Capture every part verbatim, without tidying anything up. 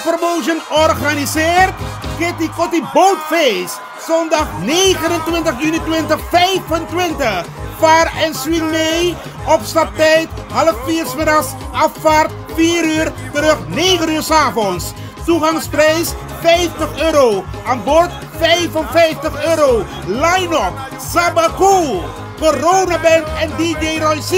Promotion organiseert Kitty Kotti Bootfeest, zondag negenentwintig juni tweeduizend vijfentwintig. Vaar en swing mee op staptijd half vier 's middags, afvaart vier uur, terug negen uur 's avonds. Toegangsprijs vijftig euro, aan boord vijfenvijftig euro. Line-up: Sabaku, Corona Band en D J Roy C.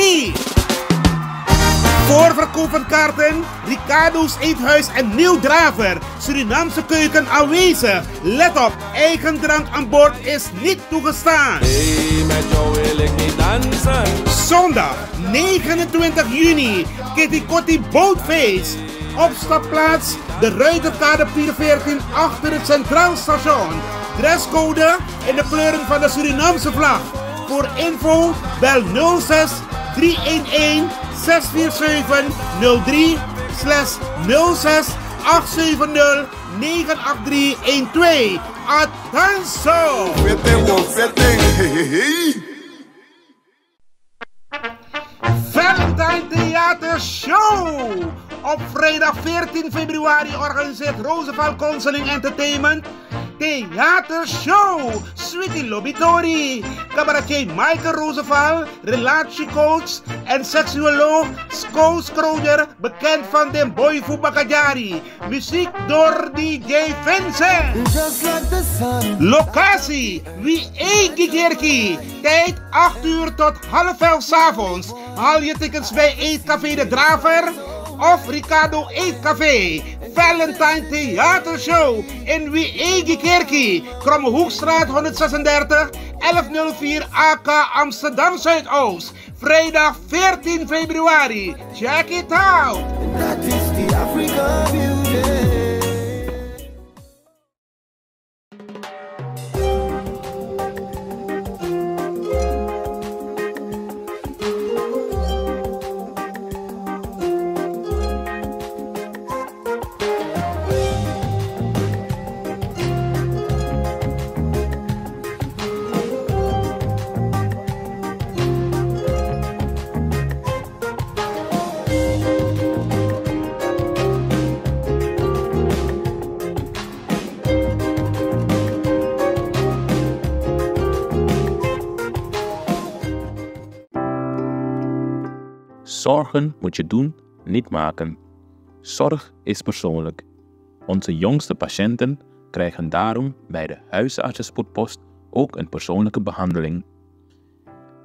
Voorverkoop van kaarten: Ricardo's Eethuis en Neil Draver. Surinaamse keuken aanwezig. Let op, eigen drank aan boord is niet toegestaan. Hey, met jou wil ik niet dansen. Zondag negenentwintig juni, Kitty Kotti Bootfeest. Opstapplaats: de Ruiterkade pier veertien achter het Centraal Station. Dresscode: in de kleuren van de Surinaamse vlag. Voor info bel nul zes drie een een zes vier zeven nul drie slash nul zes acht zeven nul negen acht drie een twee. Attention! Fitting, wo fitting. Hey, hey, hey. Valentine Theater Show. Op vrijdag veertien februari organiseert Roosevelt Counseling Entertainment theatershow. Sweetie Lobitori, cabaretier Michael Roosevelt, relatiecoach en seksuoloog Scouse Kroder, bekend van den boi fu Bakadjari. Muziek door D J Vincent. Locatie: wi eigi kerki. Tijd: acht uur tot half elf 's avonds. Haal je tickets bij Eetcafé De Draver of Ricardo Eetcafé. Valentine Theatershow in wi eigi kerki, Kromme Hoekstraat honderdzesendertig, elf nul vier A K, Amsterdam Zuidoost. Vrijdag veertien februari. Check it out! Dat is die Afrika Music. Zorgen moet je doen, niet maken. Zorg is persoonlijk. Onze jongste patiënten krijgen daarom bij de huisartsenspoedpost ook een persoonlijke behandeling.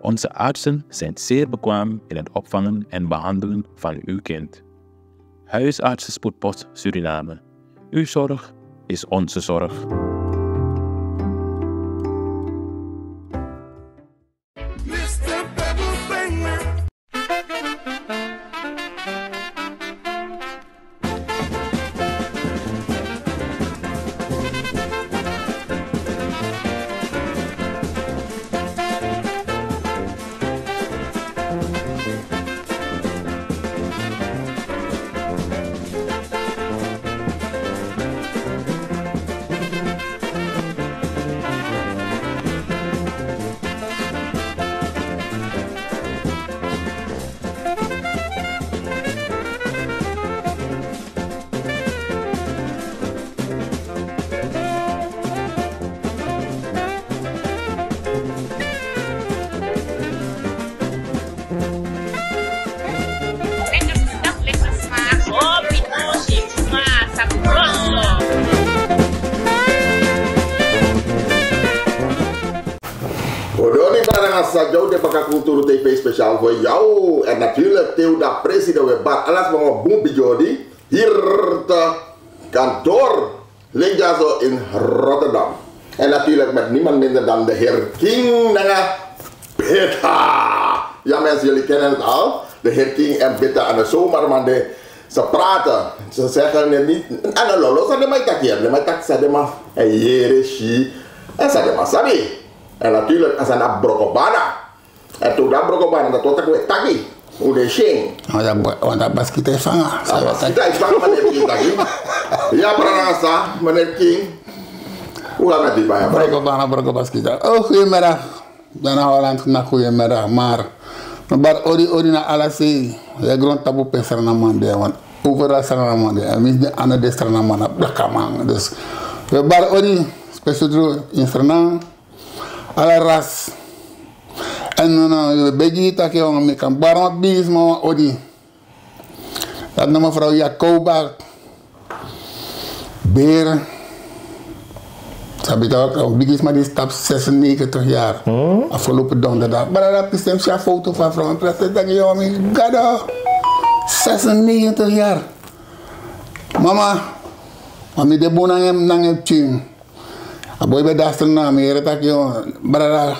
Onze artsen zijn zeer bekwaam in het opvangen en behandelen van uw kind. Huisartsenspoedpost Suriname. Uw zorg is onze zorg. Odi odi, brada nanga sisa, dya un de baka. Kulturu T V speciaal voor jou. En natuurlijk te un de president, we bar alles, maar we bun bigodi hier te kantoor. Link dyaso in Rotterdam. En natuurlijk met niemand minder dan de heer King nanga Bita. Ja mensen, jullie kennen het al. De heer King en Bita, en de zomerman, die, ze praten. Ze zeggen het niet. En de lolo, ze de mai taki, de mai taki, ze de ma. En hier is hij. En ze de ma sabi. En natuurlijk, ze na Brokobana. En toen dat Brokobana, dat wil taki we taki. Hoe de sing. Want dat ba-, want dat baskita is vanga. Dat baskita is vanga, meneer King taki. Ja, brada nanga sisa, meneer King. Hoe gaat het met die bij? Brokobana, Brokobaskita. Oh, goedemiddag. Dan na Holland, na goedemiddag. Maar, maar odi, odi na alles. De grond tapu pesra na man de, want Overal Srananman de. En mi de ana de Srananman na blakaman. Dus we bari odi, spesutru in Sranan, ala ras. En no, no, we begi taki wan mi kan bari wan bigisma wan odi. Dat na mevrouw Jacoba Beer. Sabi toch, een bigisma die stap zesennegentig jaar. Afgelopen donderdag. Maar dat is een foto van vrouw. En precies denk je, joh, mijn gado. Zesennegentig jaar. Mama, mami de boen nanga en, nanga en pikin. A boi ben de achternaam, here taki, brada.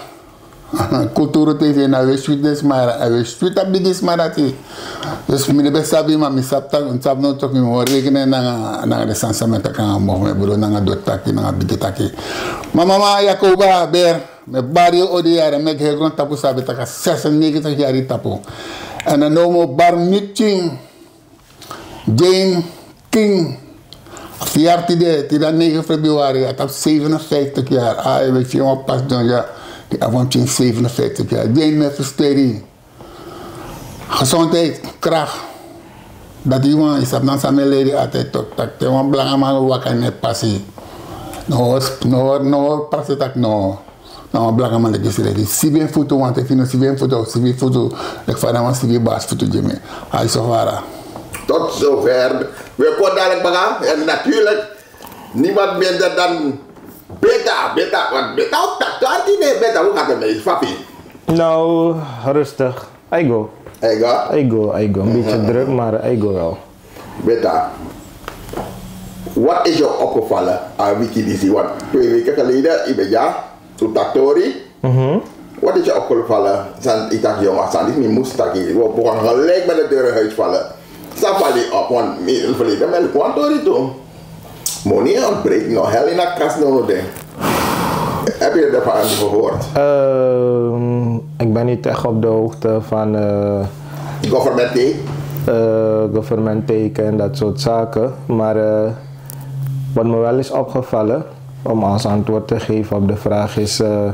Kulturu T V na we switi den sma, a we switi a bigisma dati. Dus mi no ben sabi, ma mi sabi taki, mi sabi no taki mi wan rekenen nanga, nanga den sani san mi e taki nanga mofu, mi bedoel nanga doti taki, nanga bigi taki. Ma mama, Jacoba Beer, mi e bari yu odi yari, mi e gi grontapu sabi taki a zesennegentig yari tapu. En dan now mi o bari mi pikin. Jane King, a verjaardag tide, tide negen februari, a tapu zevenenvijftig jaar. A, e ben wan pas don ya, di a wan pikin zevenenvijftig jaar. Jane, mi e feliciteri. Gezondheid, kracht. Dati yu wan, yu sabi na san mi e leri altijd toch. Taki te wan blakaman waka ini en pasi. No, no, no, prasi taki no. Na wan blakaman leki srefi. Sibi en futu, want efu yu no sibi en futu, sibi futu, leki fa den man sibi basi futu gi mi. Ai so fara. Tot zover. We komen dadelijk baka. En natuurlijk, niemand minder dan Beta. Beta, want Beta op dat twaalftiende, Beta, hoe gaat het met je, papi? Nou, rustig. Ai go. Ai go? Ai go, ai go. Een beetje druk, maar ai go wel. Beta, wat is jou opgevallen aan Wiki D C? Want twee weken geleden, je bent ja, toen Tatori. Wat is jou opgevallen? San, ik dacht, jongen, San, die moest taki. We begonnen gelijk met de deur in huis vallen. San fali op, want mi, verleden ben ik gewoon Tori toen. Moni ontbreekt nog hel in de kas, no, no, ding. Heb je daarvan gehoord? Ehm, ik ben niet echt op de hoogte van, eh, Government take? Eh, government take en dat soort zaken. Maar, eh, wat me wel is opgevallen, om als antwoord te geven op de vraag, is, eh,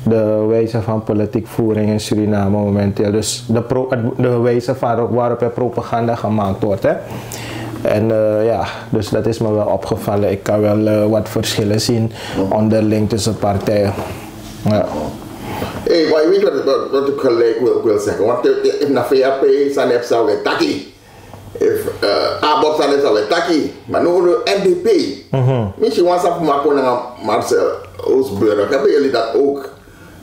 de wijze van politiek voering in Suriname momenteel. Dus de pro-, het, de wijze van waarop er propaganda gemaakt wordt, hè. En, eh, ja, dus dat is me wel opgevallen. Ik kan wel, eh, wat verschillen zien onderling tussen partijen. Ja. Hey, maar je weet wat, wat, wat ik gelijk wil, wil zeggen. Want, eh, eh, na V A P, Sanep, Sawe, Taki. Efu, eh, ABOP, Sanep, Sawe, Taki. Maar nu, nu N D P. Misschien was dat maar gewoon aan Marcel Oosburg. Hebben jullie dat ook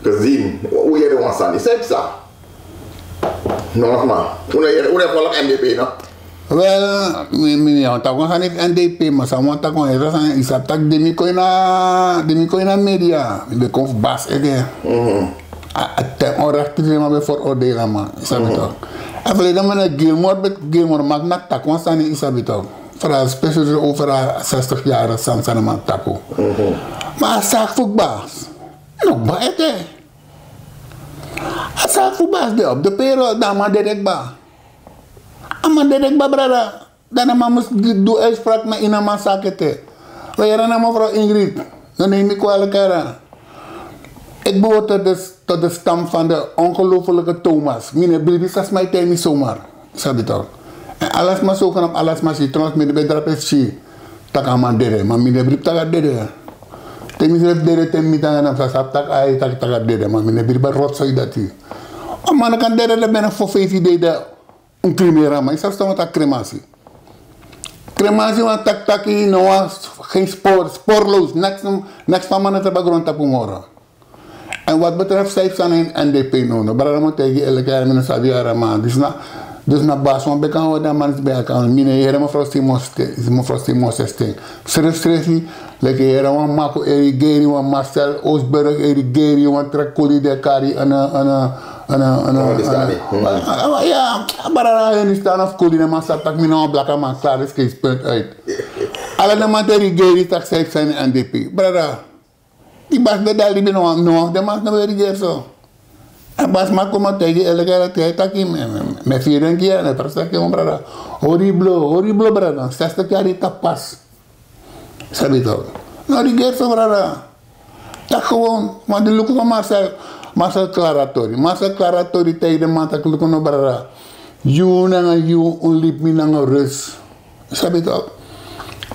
gezien? Hoe jullie wan sani seksa? No, man. Hoe jullie, hoe jullie volk N D P, no? Wel, mi, mi, mi, wan taki wan sani N D P, ma san wan taki wan heri sani, yu sabi taki di mi kon ini, di mi kon ini media, mi ben kon fu basi ete. A, a ten onrechte den man ben veroordeel a man, yu sabi toch. En verleden man na Gilmore, bet Gilmore mag na taki wan sani, yu sabi toch. Vooral specifiek over a zestig jaar sani san a man tapu. Ma a saki fu basi, no kba ete. A saki fu basi de op de payroll, dan a man dede kba. A man dede kba, brada. Dan a man mus du, du uitspraak na ini a man saki ete. We yere na mevrouw Ingrid. No neem mi kwalijk, yere. Ik behoor tot de, tot de stam van de ongelofelijke Thomas. Mi no e bribi san sma e taigi mi zomaar. Sabi toch. En ala sma zogenaamd, ala sma si, trouwens, mi no ben drape si taki a man dede. Ma mi no e bribi taki a dede. Te mi srefi dede, te mi tanga na sa sabi taki a e taki, taki a dede. Ma mi no e bribi a rotzooi dati. A man kan dede, dan ben a fu vijf dede. Un cremeren a man, yu sabi san wan taki crematie? Crematie wan taki taki, no wan, geen spoor, spoorloos, niks, niks van man na trapu grontapu moro. En wat betreft cijfers aan N D P, no, no, brada, mi o taigi yu eerlijk, yere, mi no sabi yere, man. Dus na, dus na basi wan beka wan, dan man is bij elkaar. Mi no yere mevrouw Simons, mevrouw Simons stem. Srefi srefi, leki yere wan Mako e rigeri, wan Marcel Oosburg e rigeri, wan tra kuli di e kari, en, en, en, en, en, Pakistani. En, en, en, ya, a brada Hindustani of kuli, den man sabi taki mi na wan blakaman, klaar, is Kees, punt uit. Ala den man di e rigeri, taki san yu e sani N D P. Brada, di basi ben de libi, no, no, den man no ben e rigeri so. A basi man kon, mi o taigi yu eerlijk, yere, te a e taki, mi, mi, mi e firi en gi en, mi e presi taki, wan brada. Horiblo, horiblo, brada. Zestig yari tapu pas. Sabi toch. No rigeri so, brada. Taki gewoon, want di luku van Marcel, Marcel Klaratori. Marcel Klaratori taigi den man taki luku no, brada. Yu nanga yu un libi mi nanga rust. Sabi tok.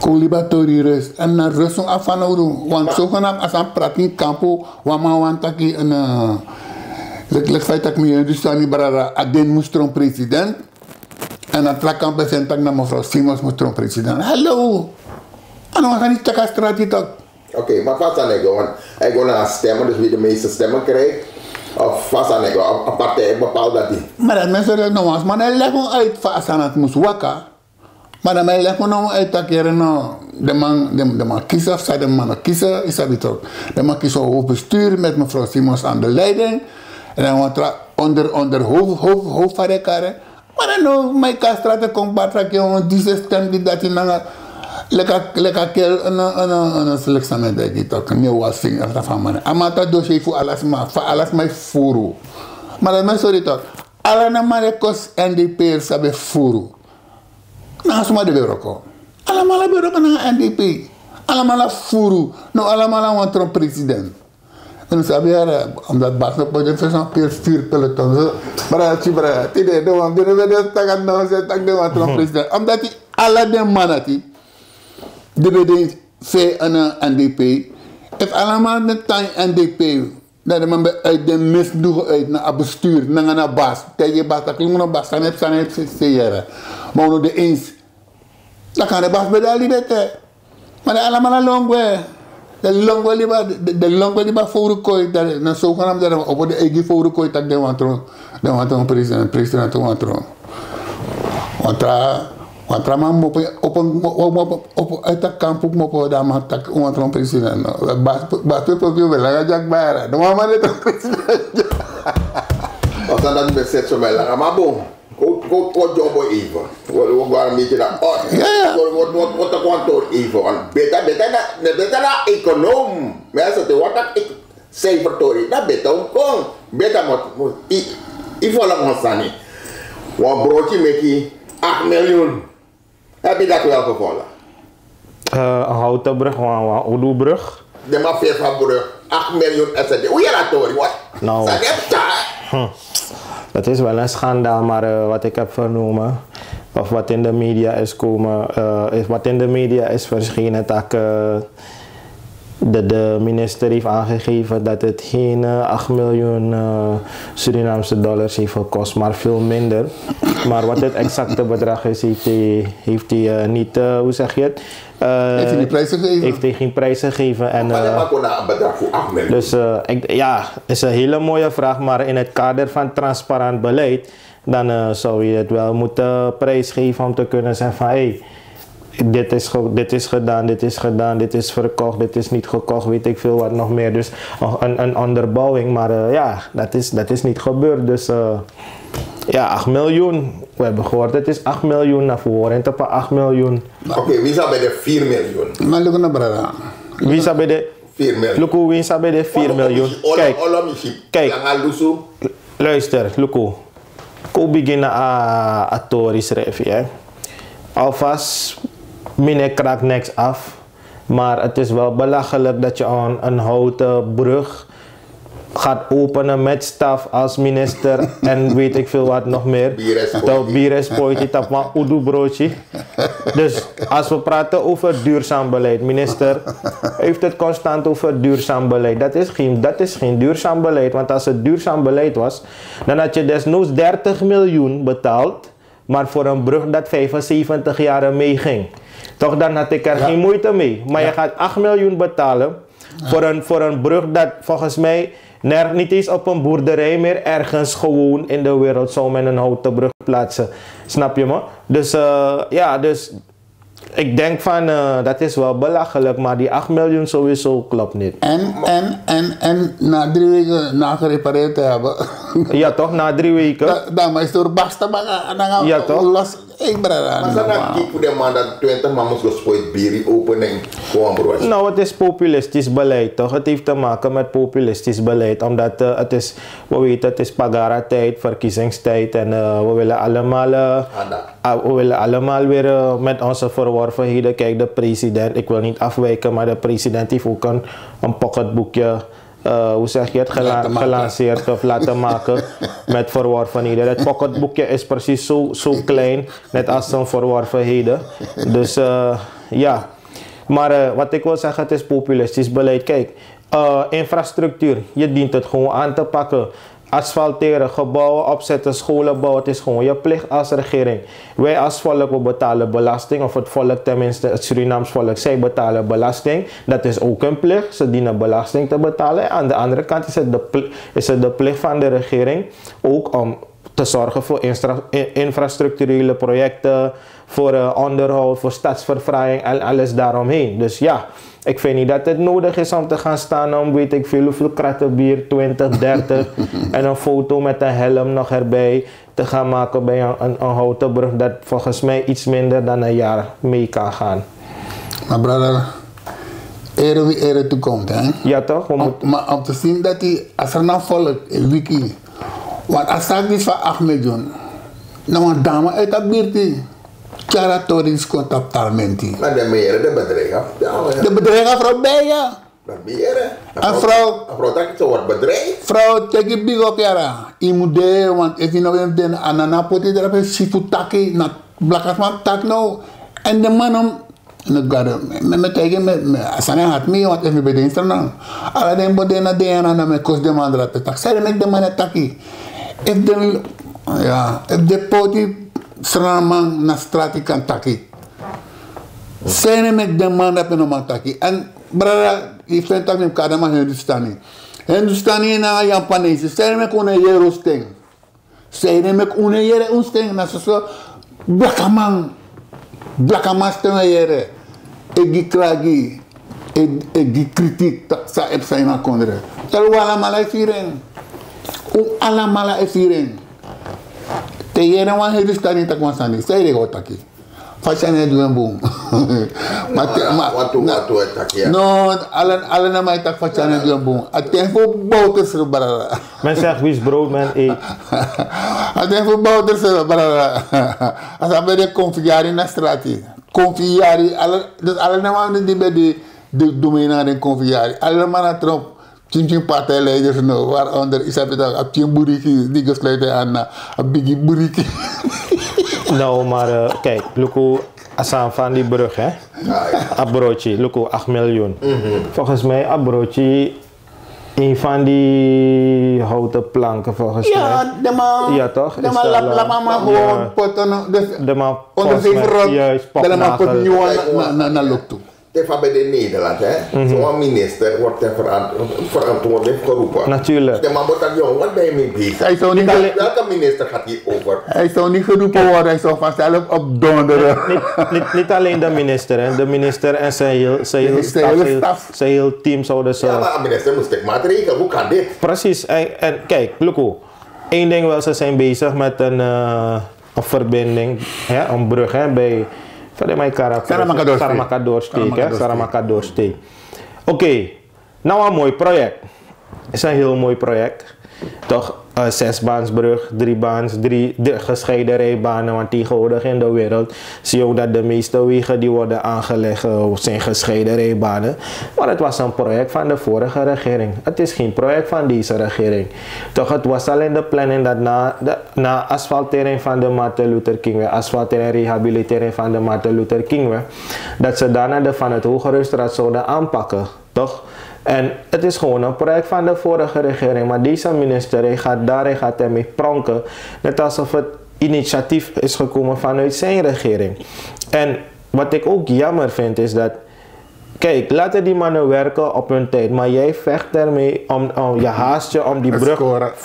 Kon libi a tori rus. Èn na rus un abi fanowdu. Want zogenaamd a san prati in kampu, wan man wani taki en, eh, leki leki fa yu taki, mi yu dus sani brada, a den mus tron president. Èn a tra kampu e seni taki na mevrouw Simons mus tron president. Hallo. A no wan sani tyaki a strati tok. Oké, maar fa a sani e go, want a e go na stemmen, dus wie de meeste stemmen krijgt, of fa a sani e go, a, a partij e bepaal dati. Maar dat mensen dat no wan sma no e leg un uit fa a sani dati mus waka. Maar dan mi e leg un no uit taki, no, den man, den, den man kisi of san den man no kisi, yu sabi tok. Den man kisi un hoofdbestuur met mevrouw Simons aan de leiding. En dan wan tra onder, onder hoofd, hoofd, hoofd van de kare. Maar dan no, mi kan strati kon batra ke un disi stem di dati nanga. Leki a, leki a kel, no, no, no, no, seleksa mi e begi tok, no, wan sani, a man taki dossier fu ala sma, fa ala sma e fufuru. Maar dan mi e sori tok, ala den man di e kosi N D P sabi fufuru. Na a sma di ben wroko. Alamala ben wroko nanga N D P. Alamala fufuru. No, alamala wan tron president. Un sabi yere, omdat Bas no poti den fesi wan pil stuurpeloton. So, brada, si brada, tide, den wan, den ben de taki no, se taki den wan tron president. Omdat ala den man dati, den ben de fe en, eh, N D P. Efu alamala den tan N D P, dan den man ben uit den misnoegen uit na a bestuur, nanga na Bas. Taigi Bas taki, luku no Bas, sani, sani, se, se yere. Maar un no de eens. Dan kan de Bas ben de a libi ete. Maar den alamala lon gwe. Den lon gwe libi, den, den lon gwe libi a fowru koi, dan na zogenaamd dan opo den eigi fowru koi taki den wan tron, den wan tron president, president wan tron. Wan tra, wan tra man mopo, opo, opo, opo, uit a kampu mopo, dan man taki wan tron president. No. Bas, Bas pe poki ben langa dyak bara. No man man de tron president. Wan sani dati ben seti so mi e langa, maar bon. Go, go, go, dyombo even. We, we gaan een beetje naar orde. Ja, ja. We, we, we, we gaan door even. Want beta, beta na, na, beta na econoom. Maar als het wordt dat ik cijfertori, dan beta un kon. Beta moet, moet, i, i volg ons dan niet. Want broodje meki acht miljoen. Heb je dat wel gevolgd? Eh, een houten brug, wan, wan udu brug. De man feri fu a brug, acht miljoen S D. Hoe je dat hoor, wat? Nou, dat is wel een schandaal, maar, eh, wat ik heb vernomen, of wat in de media is komen, eh, is, wat in de media is verschenen, dat, eh, de, de minister heeft aangegeven dat het geen, eh, acht miljoen, eh, Surinaamse dollars heeft gekost, maar veel minder. Maar wat het exacte bedrag is, heeft hij, heeft hij, eh, niet, eh, hoe zeg je het? Eh, heeft hij geen prijs gegeven? Heeft hij geen prijs gegeven. En, maar, eh, maar kon een bedrag voor acht miljoen. Dus, eh, ik, ja, is een hele mooie vraag, maar in het kader van transparant beleid, dan, eh, zou je het wel moeten prijsgeven om te kunnen zeggen van, hey, dit is ge-, dit is gedaan, dit is gedaan, dit is verkocht, dit is niet gekocht, weet ik veel wat nog meer. Dus een, een, een onderbouwing, maar, eh, ja, dat is, dat is niet gebeurd. Dus, eh, ja, acht miljoen. We hebben gehoord, het is acht miljoen, na verhoor en te pa acht miljoen. Oké, wie is dat bij de vier miljoen? Maar look naar brada. Wie is dat bij de vier miljoen? Look hoe wie is dat bij de vier miljoen. Kijk, kijk. Luister, look hoe. Ko bigin na a, a tori srefi, hè. Alvast, mi no e krak niks af. Maar het is wel belachelijk dat je een, een houten brug gaat openen met staf als minister en weet ik veel wat nog meer. Bires Poiti. Toch, Bires Poiti, tapu wan udu broodje. Dus als we praten over duurzaam beleid, minister heeft het constant over duurzaam beleid. Dat is geen, dat is geen duurzaam beleid, want als het duurzaam beleid was, dan had je desnoods dertig miljoen betaald, maar voor een brug dat vijfenzeventig jaar mee ging. Toch, dan had ik er geen moeite mee. Maar je gaat acht miljoen betalen voor een, voor een brug dat volgens mij ner-, niet eens op een boerderij meer, ergens gewoon in de wereld zou men een houten brug plaatsen. Snap je me? Dus, eh, ja, dus ik denk van, eh, dat is wel belachelijk, maar die acht miljoen sowieso klopt niet. En, en, en, en na drie weken na gerepareerd te hebben. Ja, toch? Na drie weken. Da-, dan maar is er basta, maar, eh, dan gaan we los. Ja, toch? Hey, brada, maar no, dan kijk de man dat twintig man moest gespoeid biri opening gewoon, broer. Nou, het is populistisch beleid, toch? Het heeft te maken met populistisch beleid, omdat, eh, het is, we weten, het is Pagara-tijd, verkiezingstijd en, eh, we willen allemaal, eh, ah, we willen allemaal weer, eh, met onze verworvenheden. Kijk, de president, ik wil niet afwijken, maar de president heeft ook een, een pocketboekje. eh, hoe zeg je het, gela- gelanceerd of laten maken met verworvenheden. Het pocketboekje is precies zo, zo klein, net als zijn verworvenheden. Dus eh, ja. Maar eh, wat ik wil zeggen, het is populistisch beleid. Kijk, eh, infrastructuur, je dient het gewoon aan te pakken. Asfalteren, gebouwen opzetten, scholen bouwen, het is gewoon je plicht als regering. Wij als volk, we betalen belasting, of het volk tenminste, het Surinaams volk, zij betalen belasting. Dat is ook hun plicht, ze dienen belasting te betalen. En aan de andere kant is het de pl- is het de plicht van de regering ook om te zorgen voor instra- in- infrastructurele projecten, voor eh, onderhoud, voor stadsverfraaiing en alles daaromheen. Dus ja, ik vind niet dat het nodig is om te gaan staan om weet ik veel hoeveel kratten bier, twintig, dertig, en een foto met een helm nog erbij te gaan maken bij een, een, een houten brug dat volgens mij iets minder dan een jaar mee kan gaan. Maar brother, ere wie ere toekomt, hè? Ja toch? We Om, moeten maar om te zien dat die, als er naar volk, wiki. Want als dat is van acht miljoen, dan een dame uit dat buurt die. Cara Torins komt op Tarmenti. Maar de meren, de bedrijf. Ja, maar ja. De bedrijf gaat voorbij, ja. Dat meren. En vrouw, Een vrouw dat zo wordt bedreigd. Vrouw, take it big up, yara. Je moet delen, want if you know den anana poti drape sifu taki, na blakasman tak no. En de man om, no gado, me me tege me, me, asane hat mi, want if me beden stranan. Ala den bode na den anana me kos de man drape tak. Sere mek de man taki. If de, ja, if de poti stranan man na strati kan taki. Sene mek den man drape no man taki. En brada, yu feni taki mi mus kari den man Hindustani. Hindustani nanga Japanese, sene mek unu yere un sten. Sene mek unu yere un sten, na soso blakaman. Blakaman sten un yere. E gi kragi, e, e gi kritik, tak' san e psa ini a kondre. Teri un alamala e firi en. Un alamala e firi en. Te yere wan Hindustani taki wan sani, san yu de go taki. Fa tyari en du en bun. Ma te- ma- Watu, na- watu e taki ya. No, ala ala na man e taki fa tyari en du en bun. A ten fu bowters, brada. Men zegt wie is brood men eet. A ten fu bowters, brada. A sa ben de konfiyari na strati. Konfiyari, ala, dus ala na man di ben de, de domein na den konfiyari. Ala man na Trump. Pikin pikin partijleiders no, waaronder Isabel, a pikin buriki, die gesluit aan na a bigi buriki. Nou, maar eh, kijk, luku, a sani van die brug, hè? A broodje, luku, acht miljoen. Volgens mij, a broodje, een van die houten planken, volgens mij. Ja, de man, Ja, toch? De Is man wel, lap eh, lap aan, maar ja. gewoon potten, dus De man, onder volgens zijn mij, verrot, juist, de man pot popnagel. niet aan na, na, na luk toe. Te fa ben de Nederland, hè? Zo'n minister wordt ten verant- verantwoordelijk geroepen. Natuurlijk. De man wordt dan jong, wat ben je mee bezig? Hij zou niet, Niet alleen- Welke minister gaat hier over? Hij zou niet geroepen worden, hij zou vanzelf opdonderen. Niet, niet, niet alleen de minister, hè. De minister en zijn heel, zijn heel, Zijn hele staf, staf. Zijn heel team zouden ze. Ja, maar een minister moet zich maatregelen. Hoe kan dit? Precies. En, en kijk, luku. Eén ding wel, ze zijn bezig met een, eh, een verbinding, hè, een brug, hè, bij, bij Saramaka Doorsteek. Saramaka Doorsteek, hè, Saramaka Doorsteek. Oké, nou een mooi project. Is een heel mooi project. Toch, een zesbaansbrug, drie baans, drie, drie gescheiden rijbanen. Want tegenwoordig in de wereld zie je ook dat de meeste wegen die worden aangelegd eh, zijn gescheiden rijbanen. Maar het was een project van de vorige regering. Het is geen project van deze regering. Toch, het was al in de planning dat na, de, na asfaltering van de Martin Luther Kingweg, asfaltering en rehabilitering van de Martin Luther Kingweg, dat ze daarna de van het Hoge Reustraat zouden aanpakken. Toch? En het is gewoon een project van de vorige regering, maar deze minister, hij gaat daar, hij gaat ermee pronken. Net alsof het initiatief is gekomen vanuit zijn regering. En wat ik ook jammer vind, is dat, kijk, laten die mannen werken op hun tijd, maar jij vecht ermee om, om je haast je om die brug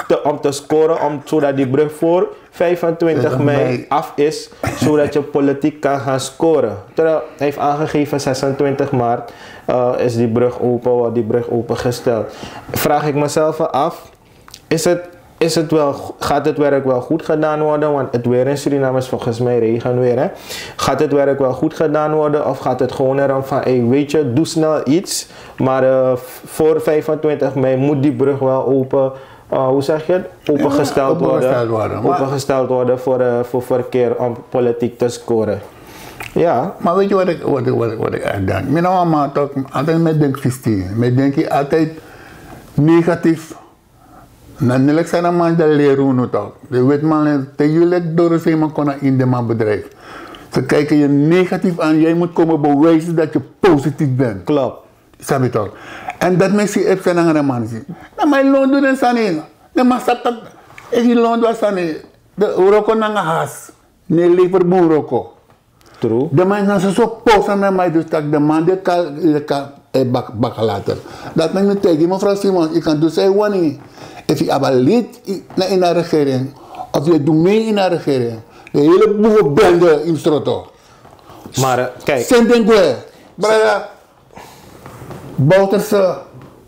te, om te scoren, om, zodat die brug voor vijfentwintig mei af is, zodat je politiek kan gaan scoren. Terwijl hij heeft aangegeven zesentwintig maart eh, is die brug open, wordt die brug opengesteld. Vraag ik mezelf af, is het, is het wel, gaat het werk wel goed gedaan worden? Want het weer in Suriname is volgens mij regenweer. Hè? Gaat het werk wel goed gedaan worden of gaat het gewoon erom van, hey, weet je, doe snel iets, maar eh, voor vijfentwintig mei moet die brug wel open, eh, hoe zeg je het? Opengesteld worden. Opengesteld worden voor, eh, voor verkeer om politiek te scoren. Ja. Maar weet je wat ik, wat ik, wat ik, wat ik echt denk? Mijn mama toch, altijd met denk systeem. Met denk je altijd, Negatief. Na nelik sana man dan leri unu toch. De witman te yu leki doro seiman kon na in de man bedrijf. Ze kijken je negatief aan. Jij moet komen bewijzen dat je positief bent. Klopt. Sabi toch. En dat men si epsen nanga de man si. Na man lon du den sani. De man sabi tak. Efi lon du a sani. De wroko nanga has. Ne lever bun wroko. True. De man na so so posa na man dus tak de man de kal de kal e bak bakalater. Dat men mi tegi mevrouw Simons, ik kan dus zij wani. Efi aba lid na in a regering of je doet mee in a regering. De hele boevenbende in sroto. Maar eh, kijk. Sending we. Brada. Bouterse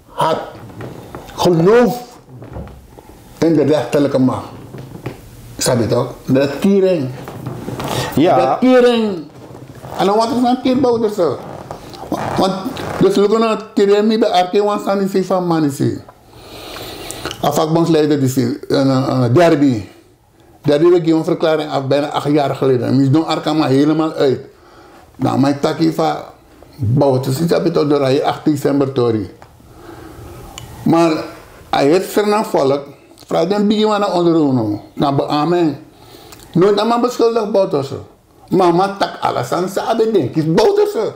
had geloof in de rechterlijke macht. Sabi toch? De kering. Ja. De kering. En dan wat is dan kering Bouterse? Want dus lukken na kering mi bij arke wan sani si van manisi. A vakbondsleider die si een derby. Derby we geven verklaring af bijna acht jaar geleden. Mi don arka maar helemaal uit. Na mijn taki fa Bouterse si sabi toch door hij acht december tori. Maar hij heeft er naar volk. Vraag den bigi wan na onder unu na beamen. Nooit na man beschuldigd Bouterse. Maar man tak ala sani sa abi denki Bouterse.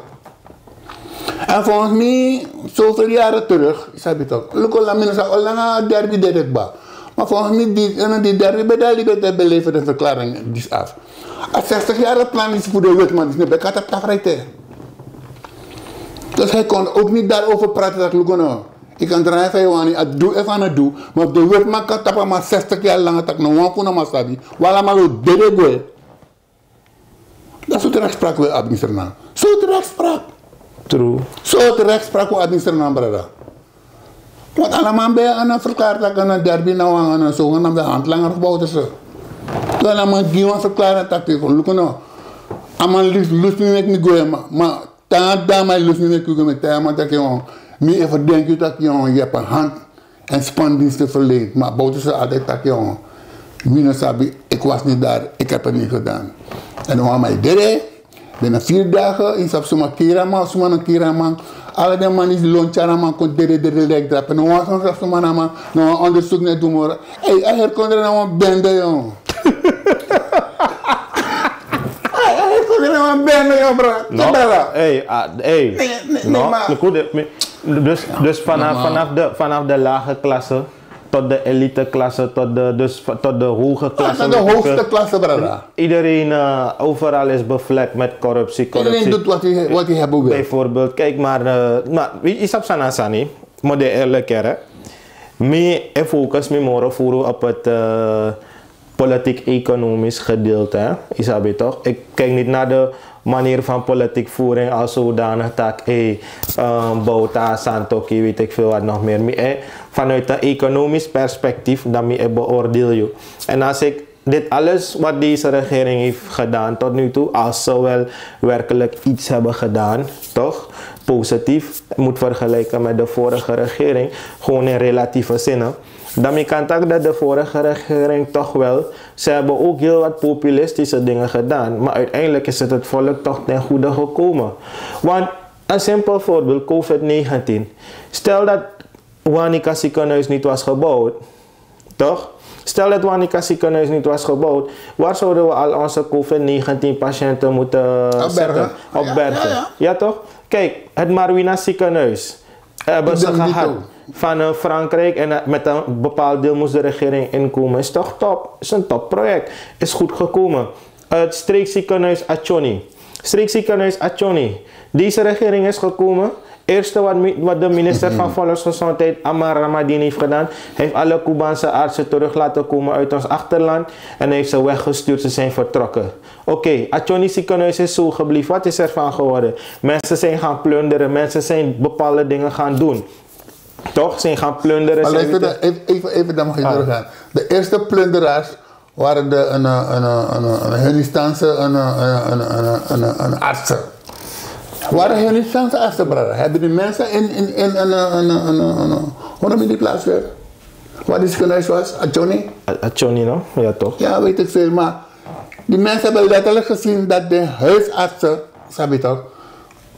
En volgens mij zoveel jaren terug, sabi toch, luko la minus al nanga derby dedet ba. Maar volgens mij die en die derby bij de libe te beleven de verklaring die is af. A zestig jaren plan is voor de witman is niet bekend op tafel. Dus hij kon ook niet daarover praten dat luko no. Ik kan draaien van je wani, het doe ervan het doe. Maar de witman kan tappen maar zestig jaar langer tak no wan kuna masabi. Wala malo dede gwe. Dat soort rechtspraak wil administreren. Soort rechtspraak. True. Soort rechtspraak wil administreren, brada. Want allemaal bij een verklaart dat een derby nou aan een zogenaamde handlanger gebouwd is. Toen allemaal die wan verklaren dat ik lukken nou. Allemaal lust me met me goeie maar. Maar dan dan maar lust me met me goeie maar. Tijman dat ik jong. Mi even denk je dat jong, je hebt een hand en spandiensten verleend. Maar Bouterse altijd taki jongen. Mi no sabi, ik was niet daar, ik heb het niet gedaan. En dan maar dede, binnen vier dagen, in sap suma kira man, suma no kira man. Alle de man is lontjara man kon dede dede lijkt drapen. No wan sap suma na man, no wan onderzoek net doen more. Hey, a herkondre na wan bende jongen. Hey, a herkondre na wan bende jongen bro. Hey, ah, hey. No, no, dus, dus vanaf, vanaf, de, vanaf de lage klasse tot de eliteklasse, tot de, dus, tot de hoge klasse. Tot de hoogste klasse, brada. Iedereen, uh, overal is bevlekt met corruptie. Corruptie. Iedereen doet wat hij, wat hij hebben wil. Bijvoorbeeld, kijk maar, uh, maar je, je snapt Sana Sani, moet je eerlijk keren. Mi e focus mi moro furu op het uh, politiek-economisch gedeelte, hè? Isabi toch? Ik kijk niet naar de manier van politiekvoering als zodanig dat ik, hey, um, Bouta, Santoki, weet ik veel wat nog meer. Maar, eh, vanuit een economisch perspectief, dan moet ik beoordeel je. En als ik dit alles wat deze regering heeft gedaan tot nu toe, als ze wel werkelijk iets hebben gedaan, toch? Positief, moet vergelijken met de vorige regering, gewoon in relatieve zinnen. Dan mi kan tak dat de vorige regering toch wel, ze hebben ook heel wat populistische dingen gedaan, maar uiteindelijk is het het volk toch ten goede gekomen. Want een simpel voorbeeld, covid negentien. Stel dat Wanica ziekenhuis niet was gebouwd, toch? Stel dat Wanica ziekenhuis niet was gebouwd, waar zouden we al onze covid negentien patiënten moeten zetten? Opbergen. Ja, toch? Kijk, het Marwina ziekenhuis hebben ze gehad van uh, Frankrijk en uh, met een bepaald deel moest de regering inkomen. Is toch top? Is een topproject. Is goed gekomen. Het streekziekenhuis Achoni. Streekziekenhuis Achoni. Deze regering is gekomen. Eerste wat, wat de minister van Volksgezondheid, Amar Ramadini, heeft gedaan, hij heeft alle Cubaanse artsen terug laten komen uit ons achterland en hij heeft ze weggestuurd, ze zijn vertrokken. Oké, okay, Achoni ziekenhuis is zo gebleven. Wat is ervan geworden? Mensen zijn gaan plunderen, mensen zijn bepaalde dingen gaan doen. Toch? Zijn gaan plunderen. Maar luister, even, even, even dan mag je doorgaan. De eerste plunderaars waren de een, een, een, een, een Hindustaanse een, een, een, een, een, een artsen. Waren Hindustaanse artsen, brada. Hebben die mensen in, in, in, in, in, in, in, in, hoe noem je die plaats weer? Waar die ziekenhuis was? Achoni? Achoni, no? Ja, toch? Ja, weet ik veel, maar die mensen hebben letterlijk gezien dat de huisartsen, sabi toch,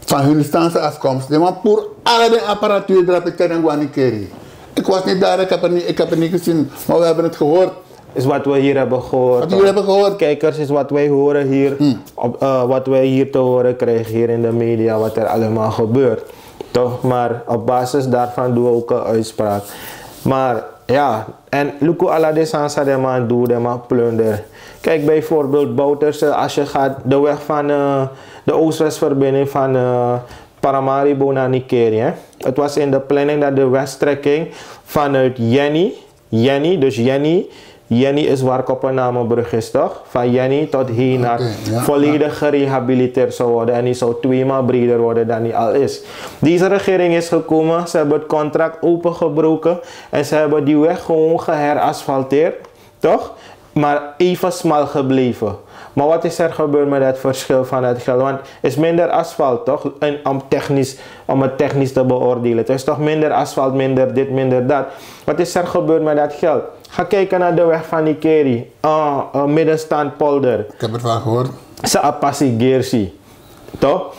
van Hindustaanse afkomst. Die man pur ala den apparatuur drape te den gwani keri. Ik was niet daar, ik heb er niet, ik heb er niet gezien, maar we hebben het gehoord. Is wat we hier hebben gehoord. Wat we hier hebben gehoord. Kijkers, is wat wij horen hier, op, eh, wat wij hier te horen krijgen hier in de media, wat er allemaal gebeurt. Toch? Maar op basis daarvan doen we ook een uitspraak. Maar ja, en luku ala de sansa de man doe, de man plunder. Kijk bijvoorbeeld Bouterse, als je gaat de weg van eh, de Oost-West-verbinding van eh, Paramaribo naar Nikeri. Hè? Het was in de planning dat de wegstrekking vanuit Jenny, Jenny, dus Jenny, Jenny is waar Koppelnamenbrug is, toch? Van Jenny tot Heenar volledig gerehabiliteerd zou worden. En die zou twee maal breder worden dan die al is. Deze regering is gekomen, ze hebben het contract opengebroken en ze hebben die weg gewoon geherasfalteerd, toch? Maar even smal gebleven. Maar wat is er gebeurd met dat verschil van het geld? Want het is minder asfalt, toch? En om, technisch, om het technisch te beoordelen. Het is toch minder asfalt, minder dit, minder dat. Wat is er gebeurd met dat geld? Ga kijken naar de weg van Nikeri. Uh, uh, middenstandpolder. Ik heb ervan gehoord. Saapasi Gersi. Toch?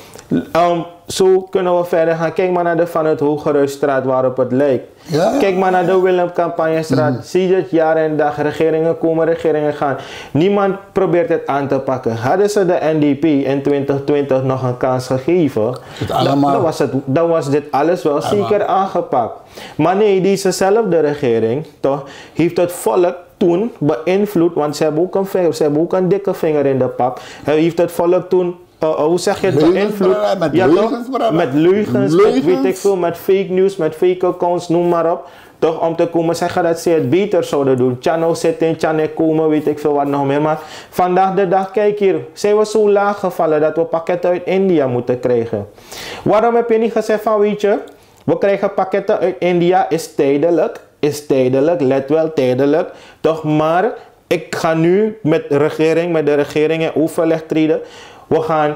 Um, zo kunnen we verder gaan. Kijk maar naar de Van het Hogeruisstraat waarop het lijkt. Ja. Kijk maar naar de Willem Campagnestraat. Zie je het jaar en dag. Regeringen komen, regeringen gaan. Niemand probeert het aan te pakken. Hadden ze de N D P in twintig twintig nog een kans gegeven, dan, dan was het, dan was dit alles wel zeker aangepakt. Maar nee, dezezelfde regering, toch, heeft het volk toen beïnvloed, want ze hebben ook een vinger, ze hebben ook een dikke vinger in de pap. Hij heeft het volk toen, uh, uh, hoe zeg je het, beïnvloed? Met leugens, met weet ik veel, met fake news, met fake accounts, noem maar op. Toch, om te komen zeggen dat ze het beter zouden doen. Tjano zit in, Tjane komen, weet ik veel wat nog meer. Maar vandaag de dag, kijk hier, zijn we zo laag gevallen dat we pakketten uit India moeten krijgen. Waarom heb je niet gezegd van, weet je, we krijgen pakketten uit India, is tijdelijk, is tijdelijk, let wel, tijdelijk. Toch, maar ik ga nu met regering, met de regering in overleg treden. We gaan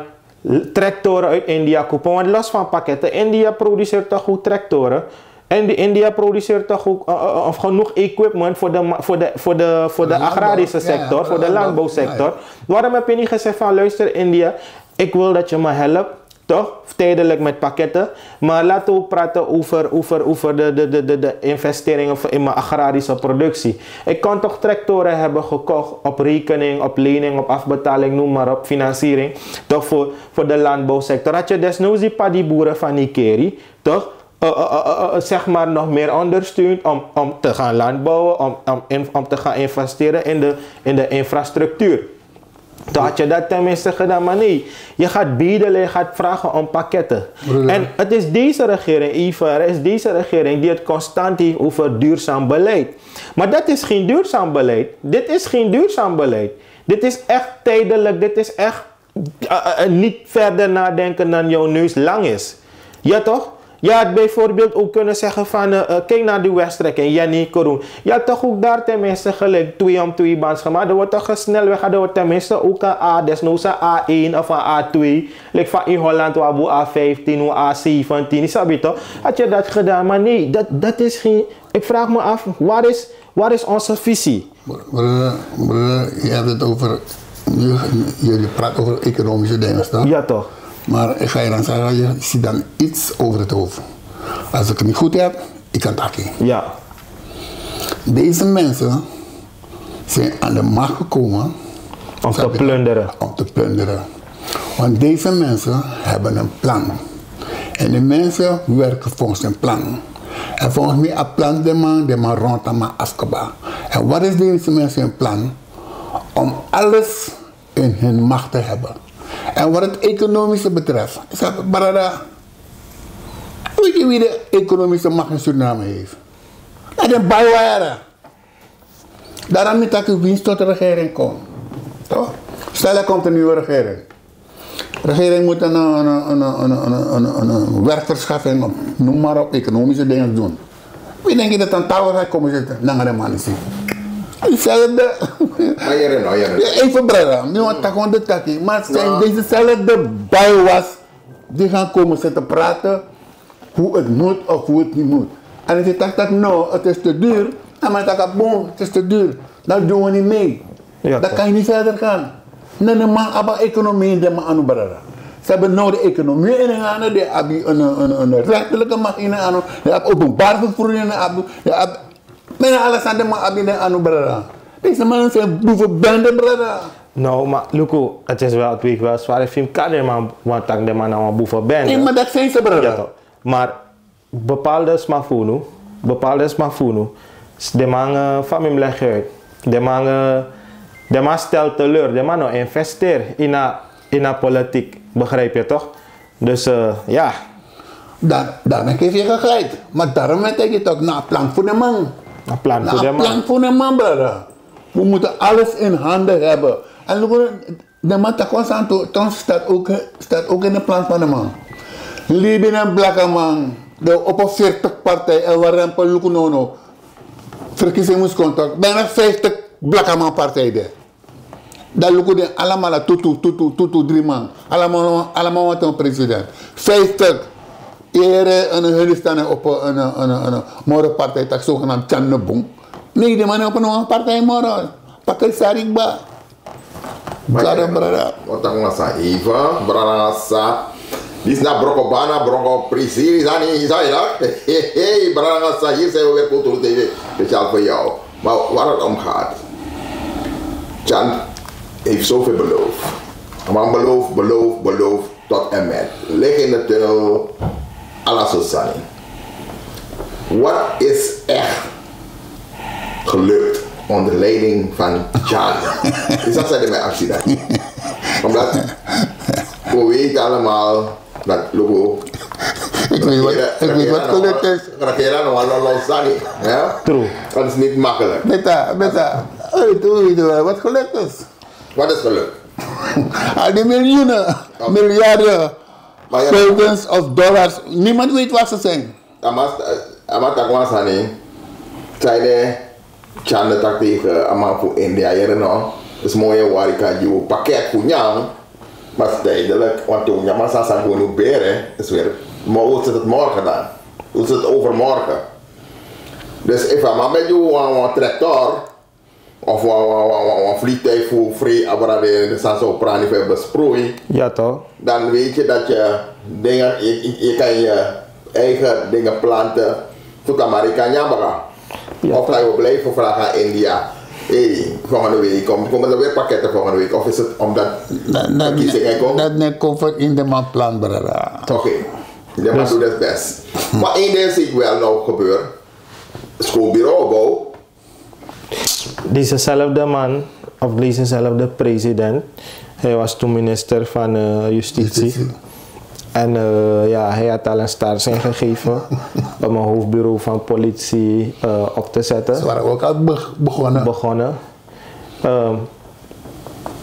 tractoren uit India kopen. Want los van pakketten, India produceert toch goed tractoren. En de India produceert toch ook uh, uh, of genoeg equipment voor de, voor de, voor de, voor de agrarische sector, voor de landbouwsector. Waarom heb je niet gezegd van, luister India, ik wil dat je me helpt, toch? Tijdelijk met pakketten. Maar laten we ook praten over, over, over de, de, de, de, de investeringen voor in mijn agrarische productie. Ik kan toch tractoren hebben gekocht op rekening, op lening, op afbetaling, noem maar op, financiering. Toch voor, voor de landbouwsector. Had je desnoods die paddyboeren van Nikeri, toch? Uh, uh, uh, uh, uh, zeg maar nog meer ondersteund om, om te gaan landbouwen, om, om, in, om te gaan investeren in de, in de infrastructuur. Toen had je dat tenminste gedaan, maar nee. Je gaat bedelen, je gaat vragen om pakketten. En het is deze regering, Ivar, het is deze regering die het constant heeft over duurzaam beleid. Maar dat is geen duurzaam beleid. Dit is geen duurzaam beleid. Dit is echt tijdelijk, dit is echt uh, uh, niet verder nadenken dan jouw neus lang is. Ja, toch? Je had bijvoorbeeld ook kunnen zeggen van, uh, uh, kijk naar die wegstrekking, Jenny Koroen. Je had toch ook daar tenminste gelijk twee om twee bans gemaakt. Er wordt toch een snelweg, er wordt tenminste ook een A, desnoods een A één of een A twee. Like van in Holland, waar we A vijftien, we A zeventien, je snapt het toch? Had je dat gedaan, maar nee, dat, dat is geen... Ik vraag me af, waar is, waar is onze visie? Broeder, broeder, je hebt het over, je, je, je praat over economische dingen, toch? Ja, toch. Maar ik ga je dan zeggen, je ziet dan iets over het hoofd. Als ik het niet goed heb, ik kan taki. Ja. Deze mensen zijn aan de macht gekomen om te plunderen. Om te plunderen. Want deze mensen hebben een plan. En die mensen werken volgens een plan. En volgens mij, een plan, de man, de man rond, de man afkeba. En wat is deze mensen hun plan? Om alles in hun macht te hebben. En wat het economische betreft, is dat, brada, weet je wie de economische macht in Suriname heeft? Dat is een bijwaarde. Daarom niet dat u winst tot de regering komt. Toch? Stel, er komt een nieuwe regering. De regering moet een, een, een werkverschaffing, noem maar op, economische dingen doen. Wie denk je dat aan tafel gaat komen zitten? Nanga de man is. Diezelfde. Even brada, nu want dat gewoon de taki. Maar het zijn dezezelfde bijwas die gaan komen zitten praten hoe het moet of hoe het niet moet. En als je zegt dat no, het is te duur, dan men zegt bon, het is te duur. Dan doen we niet mee. Ja, dan kan je niet verder gaan. Nee, de man, aba economie, de man anu brada. Ze hebben nou de economie in hun handen, die hebben een, een, een rechterlijke macht in hun handen, die hebben openbaar vervoer in hun handen, die hebben bijna alles aan de macht in hun handen, brada. Deze mannen zijn boevenbende, brada. No, maar Luku, het is wel, het weegt wel zwaar. Film kan de man, want tak de man nou een boevenbende. Nee, maar dat zijn ze, brada. Ja, toch. Maar bepaalde sma fu unu, bepaalde sma fu unu, de man, eh, van mijn leg uit. De man, eh, de man stelt teleur. De man no investeer in a, in a politiek. Begrijp je toch? Dus, eh, ja. Dan, dan heb je gelijk. Maar daarom weet ik het ook, na plan voor de man. Na plan voor de man. Na plan voor de man, brada. We moeten alles in handen hebben. En look, de man Taco Santo, Tons staat ook, staat ook in de plan van de man. Libi en Blakaman, de opo veertig partij, en we rempen, look, no, no. Verkiezing moest contact. Bijna vijftig Blakaman partijen. Dan look, de allemaal tutu, tutu, tutu, drie man. Allemaal, allemaal wat een president. Vijftig. Ere, en hun staan op een, een, een, een, een, moro partij, tak zogenaamd Tjan de Boom. Nee, die man op een partij, moro. Pak het sarikba. Brada, brada. Wat dan was even, brada sa. Dit is na Broko Bana, Broko Prisiri, is aan die, is aan die, hè? Hey, hey, brada sa, hier zijn we weer, Cultuur T V, speciaal voor jou. Maar waar het om gaat, Tjan heeft zoveel beloofd. Een man belooft, belooft, belooft, tot en met. Liggen in de tunnel, ala sosani. Wat is echt gelukt onder leiding van Tjan? Is dat zijn mijn actie dan? Omdat we weten allemaal dat Luku... Ik weet wat, ik weet wat gelukt is. Regeren nog wel los, hè? True. Dat is niet makkelijk. Beta, beta. Hey, doe, doe, wat gelukt is. Wat is gelukt? Al die miljoenen, miljarden, billions of dollars. Niemand weet waar ze zijn. Ama, ama taki wan sani. San ede Tjan taki tegen a man fu India, yere no? Dus moi, wari kan gi yu pakket fu nyan. Maar tijdelijk, want toen nyan, maar san san go nu bere, is weer. Maar hoe is het morgen dan? Hoe is het overmorgen? Dus if a man meki wan, wan tractor of wan, wan, wan, wan, wan vliegtuig fu free abra de, de san so prani fu besproei. Ja, toch? Dan weet je dat je dingen, je, je, je kan je eigen dingen planten. Fu tamari kan nyan baka. Ja, toch. Of kan je blijven vragen aan India. Hey, volgende week kom, komen er weer pakketten volgende week? Of is het omdat... Dat, dat, verkiezingen komen? Dat net comfort in de man plan, brada. Oké. De man doet het best. Maar één ding zie ik wel nou gebeuren. Schoolbureau bouw. Dezezelfde man, of dezezelfde president, hij was toen minister van, eh, Justitie. Justitie. En, eh, ja, hij had al een start zijn gegeven om een hoofdbureau van politie, eh, op te zetten. Ze waren ook al be-, begonnen. Begonnen. Ehm,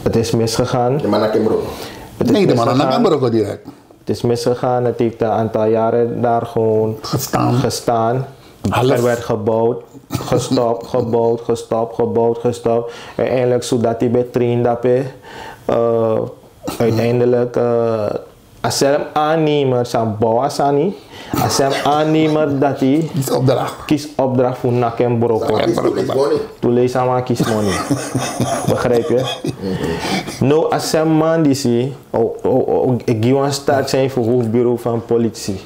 het is misgegaan. De man na Kembro. Het is... Nee, de man na misgegaan. Kembro direct. Het is misgegaan, het heeft een aantal jaren daar gewoon gestaan. Gestaan. Half. Er werd gebouwd, gestopt, gebouwd, gestopt, gebouwd, gestopt. Uiteindelijk, zodat hij bij train daarbij, eh, uiteindelijk, eh, a self aannemer san bouw a sani, a self aannemer dat hij... Kies opdracht. Kies opdracht voor nak en broko. San man kies, tu lees money. Tu lees sama kies money. Begrijp je? No, a self man die zie Oh, oh, oh, ik doe een start zijn voor hoofdbureau van politie.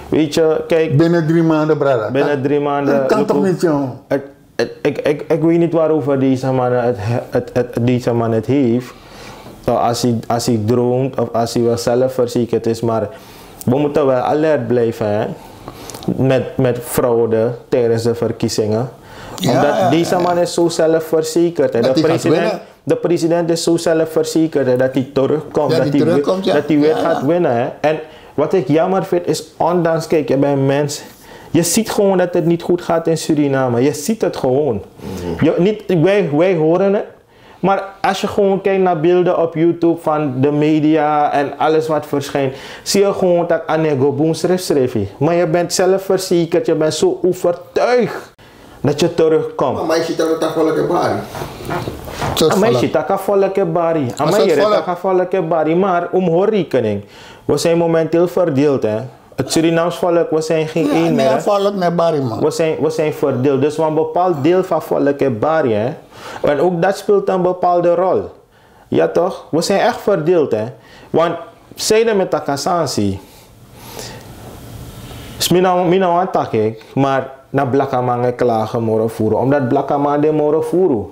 Weet je, kijk. Binnen drie maanden, brada. Binnen drie maanden. Dat kan toch niet, joh? Het, het, ik, ik, ik weet niet waarover deze man het, het, het, deze man het heeft. Eh, als hij, als hij droomt of als hij wel zelfverzekerd is, maar we moeten wel alert blijven, hè, met, met fraude tijdens de verkiezingen. Ja, omdat deze man is zo zelfverzekerd, hè. Dat hij gaat winnen. De president is zo zelfverzekerd, hè, dat hij terugkomt, dat hij weer gaat winnen, hè. En wat ik jammer vind is, ondanks, kijk, je bent een mens, je ziet gewoon dat het niet goed gaat in Suriname. Je ziet het gewoon. Je, niet, wij, wij horen het, maar als je gewoon kijkt naar beelden op YouTube van de media en alles wat verschijnt, zie je gewoon dat a no e go bun srefsrefi. Maar je bent zelfverzekerd, je bent zo overtuigd dat je terugkomt. Maar, maar je ziet dat het afvallige bari. Maar je ziet dat afvallige bari. Maar je ziet dat afvallige bari. Maar om hoor rekening. We zijn momenteel verdeeld, hè. Het Surinaams volk, we zijn geen één meer, hè. We zijn, we zijn verdeeld. Dus een bepaald deel van volk e bari, hè. En ook dat speelt een bepaalde rol. Ja, toch? We zijn echt verdeeld, hè. Want Sei de mi e taki a sani si. Mi no wani taki, maar na blakaman e klage moro furu, omdat blakaman de moro furu.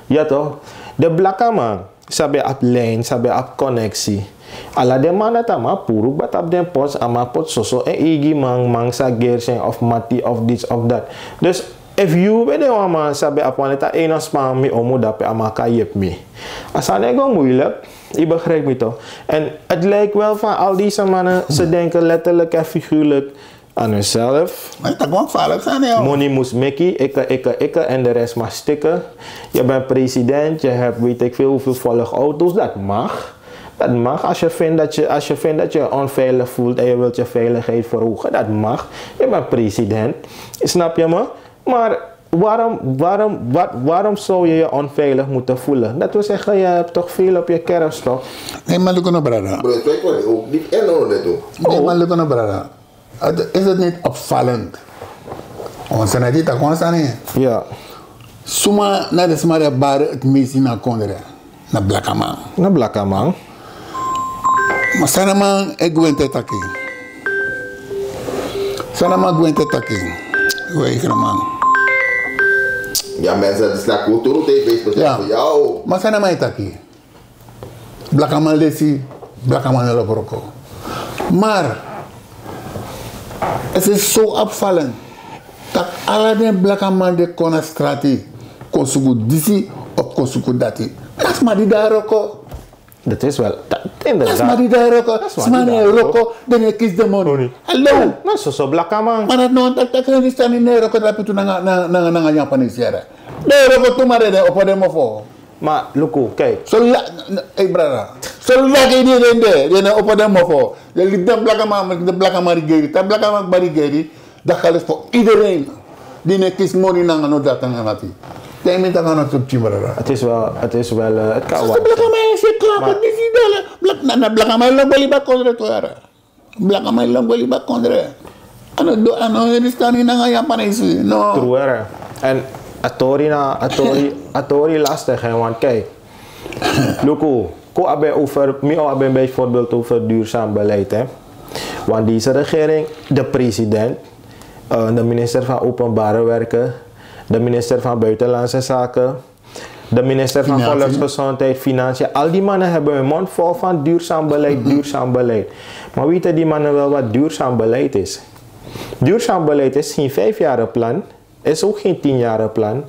Ya toch? De blakaman sabi abi lijn, sabi abi koneksi. Ala den man dati a man puru kba tapu den pos, a man poti soso en eigi man, man sa gersen of mati of dits of dat. Dus efu yu ben de wan man sabi abi wan leti a eina span mi omu dape a man kan yepi mi. A sani e go muilik. Yu begrijp mi toch? En het lijkt wel van al deze mannen, ze denken letterlijk en figuurlijk aan hunzelf. Moni mus meki, ikke, ikke, ikke en de rest mag stikken. Je bent president, je hebt weet ik veel hoeveel volgauto's, dat mag. Dat mag. Als je vindt dat je, als je vindt dat je je onveilig voelt en je wilt je veiligheid verhogen, dat mag. Je bent president. Snap je me? Maar waarom, waarom, wat, waarom zou je je onveilig moeten voelen? Dat wil zeggen, je hebt toch veel op je kerfstok. Nee, maar look no brada. Bro, het lijkt wel ook niet in orde, toch? Nee, maar look no brada. Het- Is het niet opvallend? Ons zijn niet dat gewoon staan hier. Ja. Suma na de sma di bari het meest in a kondre. Na blakaman. Na blakaman. Ma san a man e gwenti e taki? San a man gwenti e taki? Weigerman. Ya mensen, het is naar Kulturu T V speciaal voor jou. Ma san a man e taki? Blakaman lesi, blakaman no lobi wroko. Maar het is zo opvallend dat ala den blakaman di kon na strati kon suku disi of kon suku dati. Ma sma di de na wroko. Dat is wel, dat, inderdaad. Ma sma di de na wroko, sma no e wroko, den no e kisi den moni. Hallo. Na soso blakaman. Ma dati no, dati, dati no e sani, no e wroko drape tu nanga, nanga, nanga Japanese yere. Den e wroko tu, ma den no e opo den mofo. Ma luku, kijk. Solanga, ei brada. Solanga yu de dende, den no e opo den mofo. Den libi den blakaman, den blakaman rigeri. Te blakaman kba rigeri, dan geldt het voor iedereen. Di no e kisi moni nanga no dati nanga nati. Te mi taki no tu pikin brada. Het is wel, het is wel, eh, het kan wel. Blakaman e si klapu, disi dala. Blak-, na, na blakaman e lon go libi a kondre tu yara. Blakaman e lon go libi a kondre. A no du, a no Hindustani nanga Japanese, no. True, hè. En a tori na, a tori, a tori lastig, hè, want kijk. Luku, kon a ben over, mi o a ben bijvoorbeeld over duurzaam beleid, hè. Want deze regering, de president, eh, de minister van Openbare Werken, de minister van Buitenlandse Zaken, de minister van Financiën. Volksgezondheid, Financiën, al die mannen hebben hun mond vol van duurzaam beleid, duurzaam beleid. Maar weten die mannen wel wat duurzaam beleid is? Duurzaam beleid is geen vijfjarenplan, is ook geen tienjarenplan.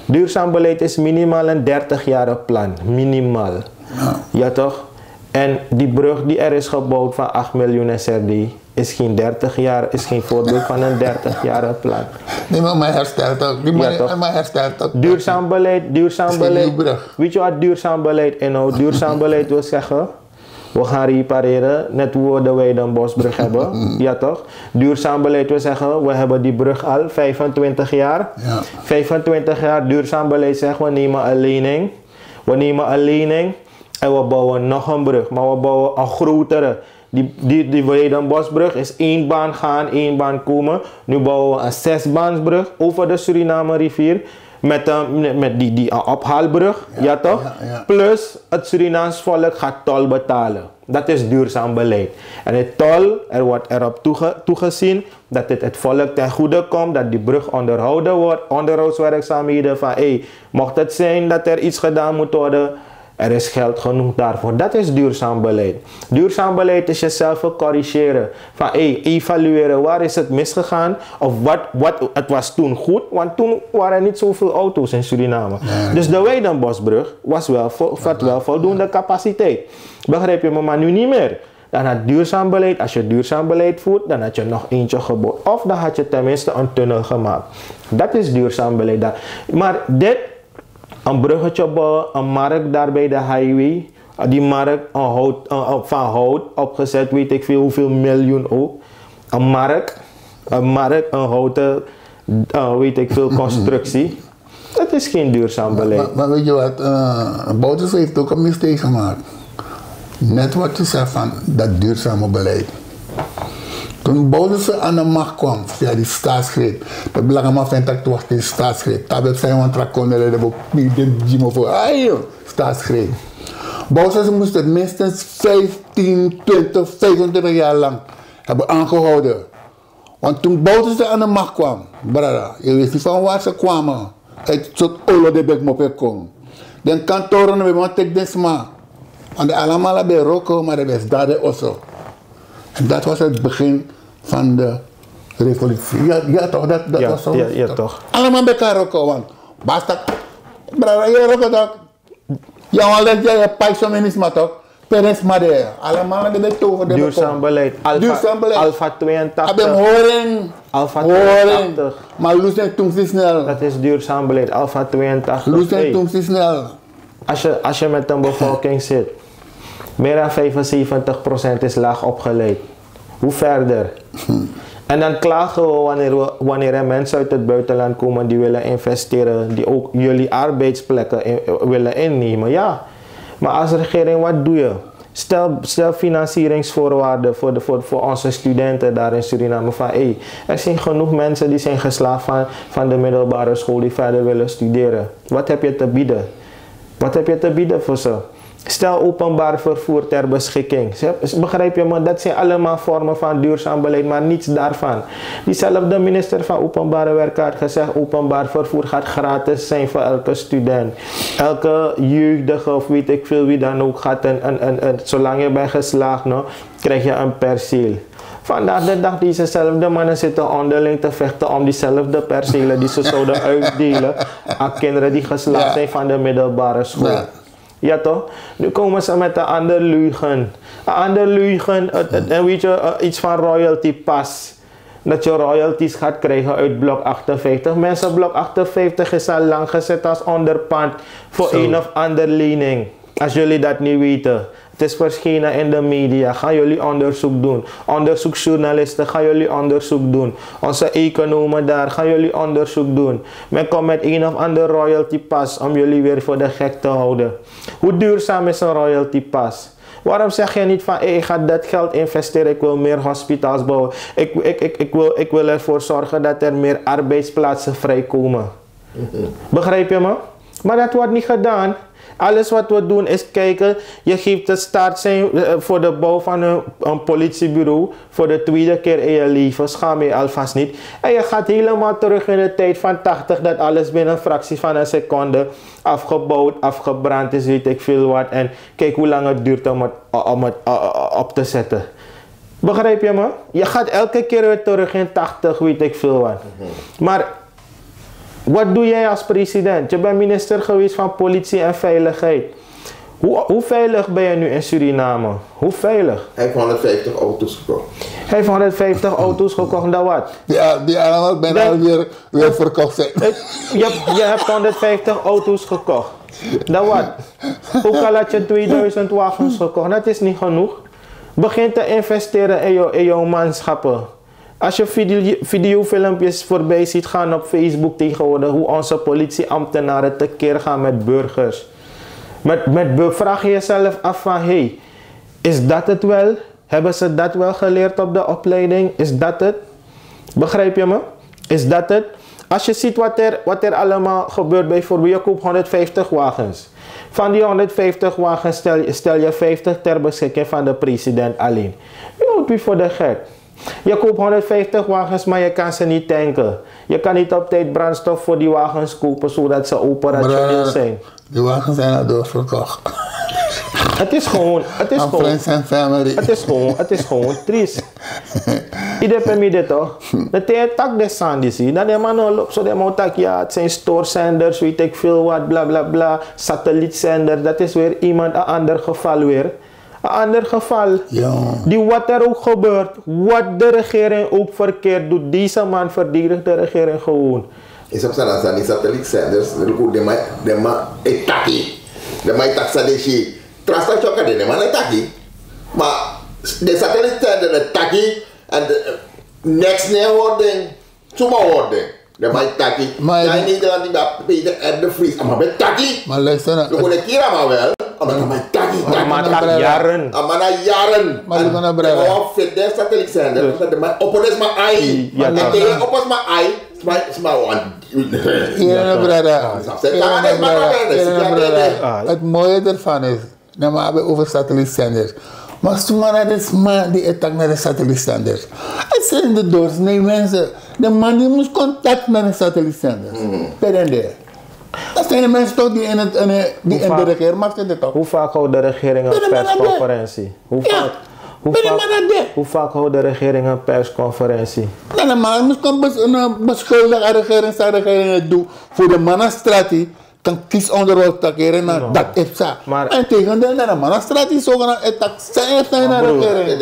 Duurzaam beleid is minimaal een dertigjarenplan, minimaal. Ja. Ja, toch? En die brug die er is gebouwd van acht miljoen S R D, is geen dertig jaar, is geen voorbeeld van een dertigjarenplan. Nee, maar, maar herstel toch? Die man, ja, toch? Maar herstel toch? Duurzaam beleid, duurzaam beleid. Weet je wat duurzaam beleid inhoudt? Duurzaam beleid wil zeggen, we gaan repareren, net hoe we de Weidenbosbrug hebben. Ja, toch? Duurzaam beleid wil zeggen, we hebben die brug al vijfentwintig jaar. Ja. Vijfentwintig jaar duurzaam beleid zegt, we nemen een lening. We nemen een lening en we bouwen nog een brug, maar we bouwen een grotere. Die, die, die Weidenbosbrug is één baan gaan, één baan komen. Nu bouwen we een zesbaansbrug over de Suriname rivier. Met, een, met die, die een ophaalbrug, ja, ja toch? Ja, ja. Plus het Surinaams volk gaat tol betalen. Dat is duurzaam beleid. En het tol, er wordt erop toege-, toegezien dat het het volk ten goede komt, dat die brug onderhouden wordt, onderhoudswerkzaamheden van, hé, mocht het zijn dat er iets gedaan moet worden, er is geld genoeg daarvoor. Dat is duurzaam beleid. Duurzaam beleid is jezelf corrigeren. Van, hé, evalueren, waar is het misgegaan? Of wat, wat, het was toen goed, want toen waren niet zoveel auto's in Suriname. Nee. Dus de Weidenbosbrug was wel vo-, had wel voldoende capaciteit. Begrijp je me, maar nu niet meer. Dan had duurzaam beleid, als je duurzaam beleid voert, dan had je nog eentje gebouwd. Of dan had je tenminste een tunnel gemaakt. Dat is duurzaam beleid. Dan. Maar dit, een bruggetje bouwen, een markt daar bij de highway. Die markt, een hout, een, een, van hout opgezet, weet ik veel hoeveel miljoen ook. Een markt, een markt, een houten, eh, weet ik veel, constructie. Dat is geen duurzaam beleid. Maar, maar weet je wat, eh, Bouterse heeft ook een mistake gemaakt. Net wat je zegt van dat duurzame beleid. Toen Bouterse aan de macht kwam, via die staatsgreep, de blakaman vindt dat was geen staatsgreep. Dat zijn want trakondere de bo-, die, die, die mo voor, ah, joh, staatsgreep. Bowsers moesten minstens vijftien, twintig, vijfentwintig jaar lang hebben aangehouden. Want toen Bowsers aan de macht kwam, brada, je wist niet van waar ze kwamen. Uit het soort olo de bek mop kon. Den kantoren ben man tek den sma. En de allemaal ben roken, maar de ben daar de osso. En dat was het begin van de revolutie. Ja, ja toch, dat, dat Ja, was zo. ja, ja, toch. Allemaal ben kan roken, want basta. Brada, je roken toch? Ya wan leti ya, ya pai so meni sma tok. Pe den sma de ya. Alamala den ben tover, den ben Duurzaam tover. beleid. Alfa, Duurzaam beleid. Alfa A ben tweeëntachtig. horing. Alfa Horing. tweeëntachtig. Ma lusu en tungsi snel. Dat is duurzaam beleid. Alfa tweeëntachtig. Lusu en Hey, tungsi snel. als je, als je met een bevolking zit, meer dan vijfenzeventig procent is laag opgeleid. Hoe verder? En dan klagen we wanneer, we wanneer er mensen uit het buitenland komen die willen investeren, die ook jullie arbeidsplekken in- willen innemen. Ja, maar als regering, wat doe je? Stel, stel financieringsvoorwaarden voor, de, voor, voor onze studenten daar in Suriname. Van, hey, er zijn genoeg mensen die zijn geslaagd van, van de middelbare school die verder willen studeren. Wat heb je te bieden? Wat heb je te bieden voor ze? Stel openbaar vervoer ter beschikking. Ze- Begrijp je me? Dat zijn allemaal vormen van duurzaam beleid, maar niets daarvan. Diezelfde minister van Openbare Werken had gezegd: openbaar vervoer gaat gratis zijn voor elke student. Elke jeugdige of weet ik veel wie dan ook gaat, een, een, een, een, zolang je bent geslaagd, no, krijg je een perceel. Vandaag de dag, dezezelfde mannen zitten onderling te vechten om diezelfde percelen die ze zouden uitdelen aan kinderen die geslaagd Ja. zijn van de middelbare school. Ja. Ja, toch? Nu komen ze met een ander leugen. Een ander leugen, eh, eh, en weet je, eh, iets van royalty pas. Dat je royalties gaat krijgen uit blok achtenvijftig. Mensen, blok achtenvijftig is al lang gezet als onderpand voor Zo. een of ander lening. Als jullie dat niet weten. Het is verschenen in de media. Gaan jullie onderzoek doen. Onderzoeksjournalisten, gaan jullie onderzoek doen. Onze economen daar, gaan jullie onderzoek doen. Men komt met een of ander royalty pas om jullie weer voor de gek te houden. Hoe duurzaam is een royalty pas? Waarom zeg je niet van: hey, ik ga dat geld investeren, ik wil meer hospitals bouwen. Ik, ik, ik, ik, wil, ik wil ervoor zorgen dat er meer arbeidsplaatsen vrijkomen. Begrijp je me? Maar dat wordt niet gedaan. Alles wat we doen is kijken, je geeft het start zijn eh, voor de bouw van een, een politiebureau voor de tweede keer in je leven. Schaam je alvast niet. En je gaat helemaal terug in de tijd van tachtig, dat alles binnen een fractie van een seconde afgebouwd, afgebrand is, weet ik veel wat. En kijk hoe lang het duurt om het, om het eh, eh, op te zetten. Begrijp je me? Je gaat elke keer weer terug in tachtig, weet ik veel wat. Maar wat doe jij als president? Je bent minister geweest van politie en veiligheid. Hoe, hoe veilig ben je nu in Suriname? Hoe veilig? Hij heeft honderdvijftig auto's gekocht. Hij heeft honderdvijftig auto's gekocht, dan wat? Die, die allemaal bijna Dan- alweer weer verkocht zijn. Het- je, hebt- je hebt honderdvijftig auto's gekocht. Dan wat? Ook al had je tweeduizend wagens gekocht, dat is niet genoeg. Begin te investeren in jouw, in jouw manschappen. Als je video, videofilmpjes voorbij ziet gaan op Facebook tegenwoordig, hoe onze politieambtenaren tekeer gaan met burgers. Met, met, vraag je jezelf af van: hey, is dat het wel? Hebben ze dat wel geleerd op de opleiding? Is dat het? Begrijp je me? Is dat het? Als je ziet wat er, wat er allemaal gebeurt, bijvoorbeeld, je koopt honderdvijftig wagens. Van die honderdvijftig wagens stel, stel je vijftig ter beschikking van de president alleen. Je houdt wie voor de gek. Je koopt honderdvijftig wagens, maar je kan ze niet tanken. Je kan niet op tijd brandstof voor die wagens kopen zodat ze operationeel zijn. Die wagens zijn al doorverkocht. Het is gewoon, het is Aan gewoon, friends and family. het is gewoon, het is gewoon triest. Ieder per midden toch? Dat hij tak de sandi si. Dat de man no lop so de man taki: ja, het zijn stoorzenders, weet ik veel wat, bla bla bla. Satellietzender, dat is weer iemand, een ander geval weer. Een ander geval. Ja. Die wat er ook gebeurt, wat de regering ook verkeerd doet, deze man verdedigt de regering gewoon. Is op sana sani satellietzenders, luku de man, de man e taki. De man e taki san den si. Tra station kan de man e taki. Maar de satellietzender e taki en de, niks no e hori den. Suma hori den. De man e taki. Maar Nederland, die bij Peter R. de Vries. A man ben taki. Maar luister nou. Luku den kiri a man wel. A man, a man taki, taki. A man taki jaren. A man na jaren. Maar luister nou, brada. Of fit den satellietzender. De man opo den sma ai. Ja, En toch. Te je opo sma ai, sma, sma wan. Hier, brada. Hier, brada. Het mooie ervan is, Na man abi over satelliet senders. Maar suma na de sma die attack naar de satelliet senders. Het zijn de doorsnee mensen. De man die moest contact met een satelliet senders. Perende. Dat zijn de mensen toch die in, het, in, de- die in de regering maar zitten toch? Hoe vaak houdt de regering een persconferentie? Hoe vaak, hoe, vaak, hoe vaak houdt de regering een persconferentie? Dan de man moest kan bes- een, eh, beschuldigen aan de regering, zijn regering het doet voor de man aan strati. Kan kies onderwijs takeren na dat ipsa. Maar en tegen den na man strati so gana etak zijn zijn na regering.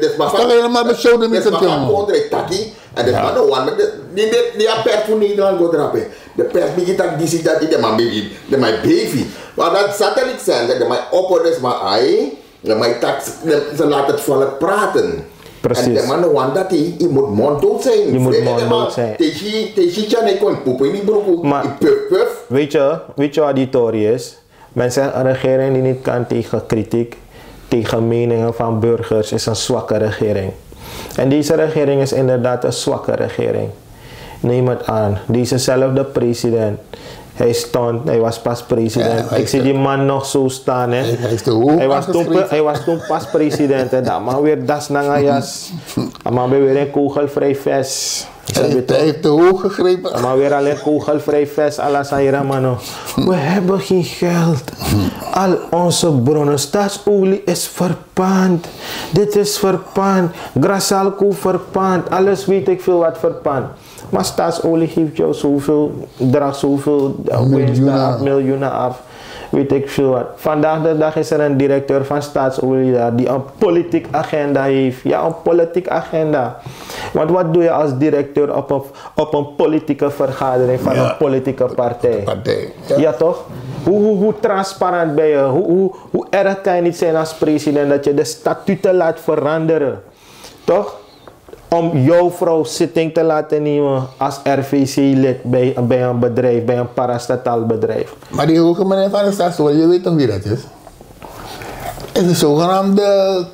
Dus maar helemaal beshow de mensen. Kondre taki. En dus maar no one die die die a per voor Nederland go drape. De pers bigi tak disi dat die de man bigi de man baby. Maar dat satelliet zijn de man oporders maar ai. De man tak ze laat het volk praten. Precies. En de man no want dat hij, hij moet monddood zijn. Je moet monddood zijn. Tegen tegen tjan hij kon poepen in die broek. Maar puf puf. Weet je, weet je wat die tory is? Men zegt een regering die niet kan tegen kritiek, tegen meningen van burgers is een zwakke regering. En deze regering is inderdaad een zwakke regering. Neem het aan. Dezezelfde president. Hij stond, hij was pas president. Ik zie die man nog zo staan, hè. Hij, hij, is te hoog hij, was toen, aangeschreven. Hij was toen pas president, hè. Dat man weer das nanga jas. A man ben weer een kogelvrij vest. Hij, hij heeft te hoog gegrepen. A man weer alleen kogelvrij vest, ala san ira mano. We hebben geen geld. Al onze bronnen, staatsolie is verpand. Dit is verpand. Grasalco verpand. Alles weet ik veel wat verpand. Maar staatsolie geeft jou zoveel, draagt zoveel eh, winst af, miljoenen af. Weet ik veel wat. Vandaag de dag is er een directeur van staatsolie daar die een politiek agenda heeft. Ja, een politiek agenda. Want wat doe je als directeur op een, op een politieke vergadering van een politieke partij? Partij, ja. Ja, toch? Hoe, hoe, hoe transparant ben je? Hoe, hoe, hoe erg kan je niet zijn als president dat je de statuten laat veranderen? Toch? Om jouw vrouw zitting te laten nemen als R V C-lid bij, bij een bedrijf, bij een parastatal bedrijf. Maar die hoge meneer van de staatsolie, je weet toch wie dat is? Is een zogenaamde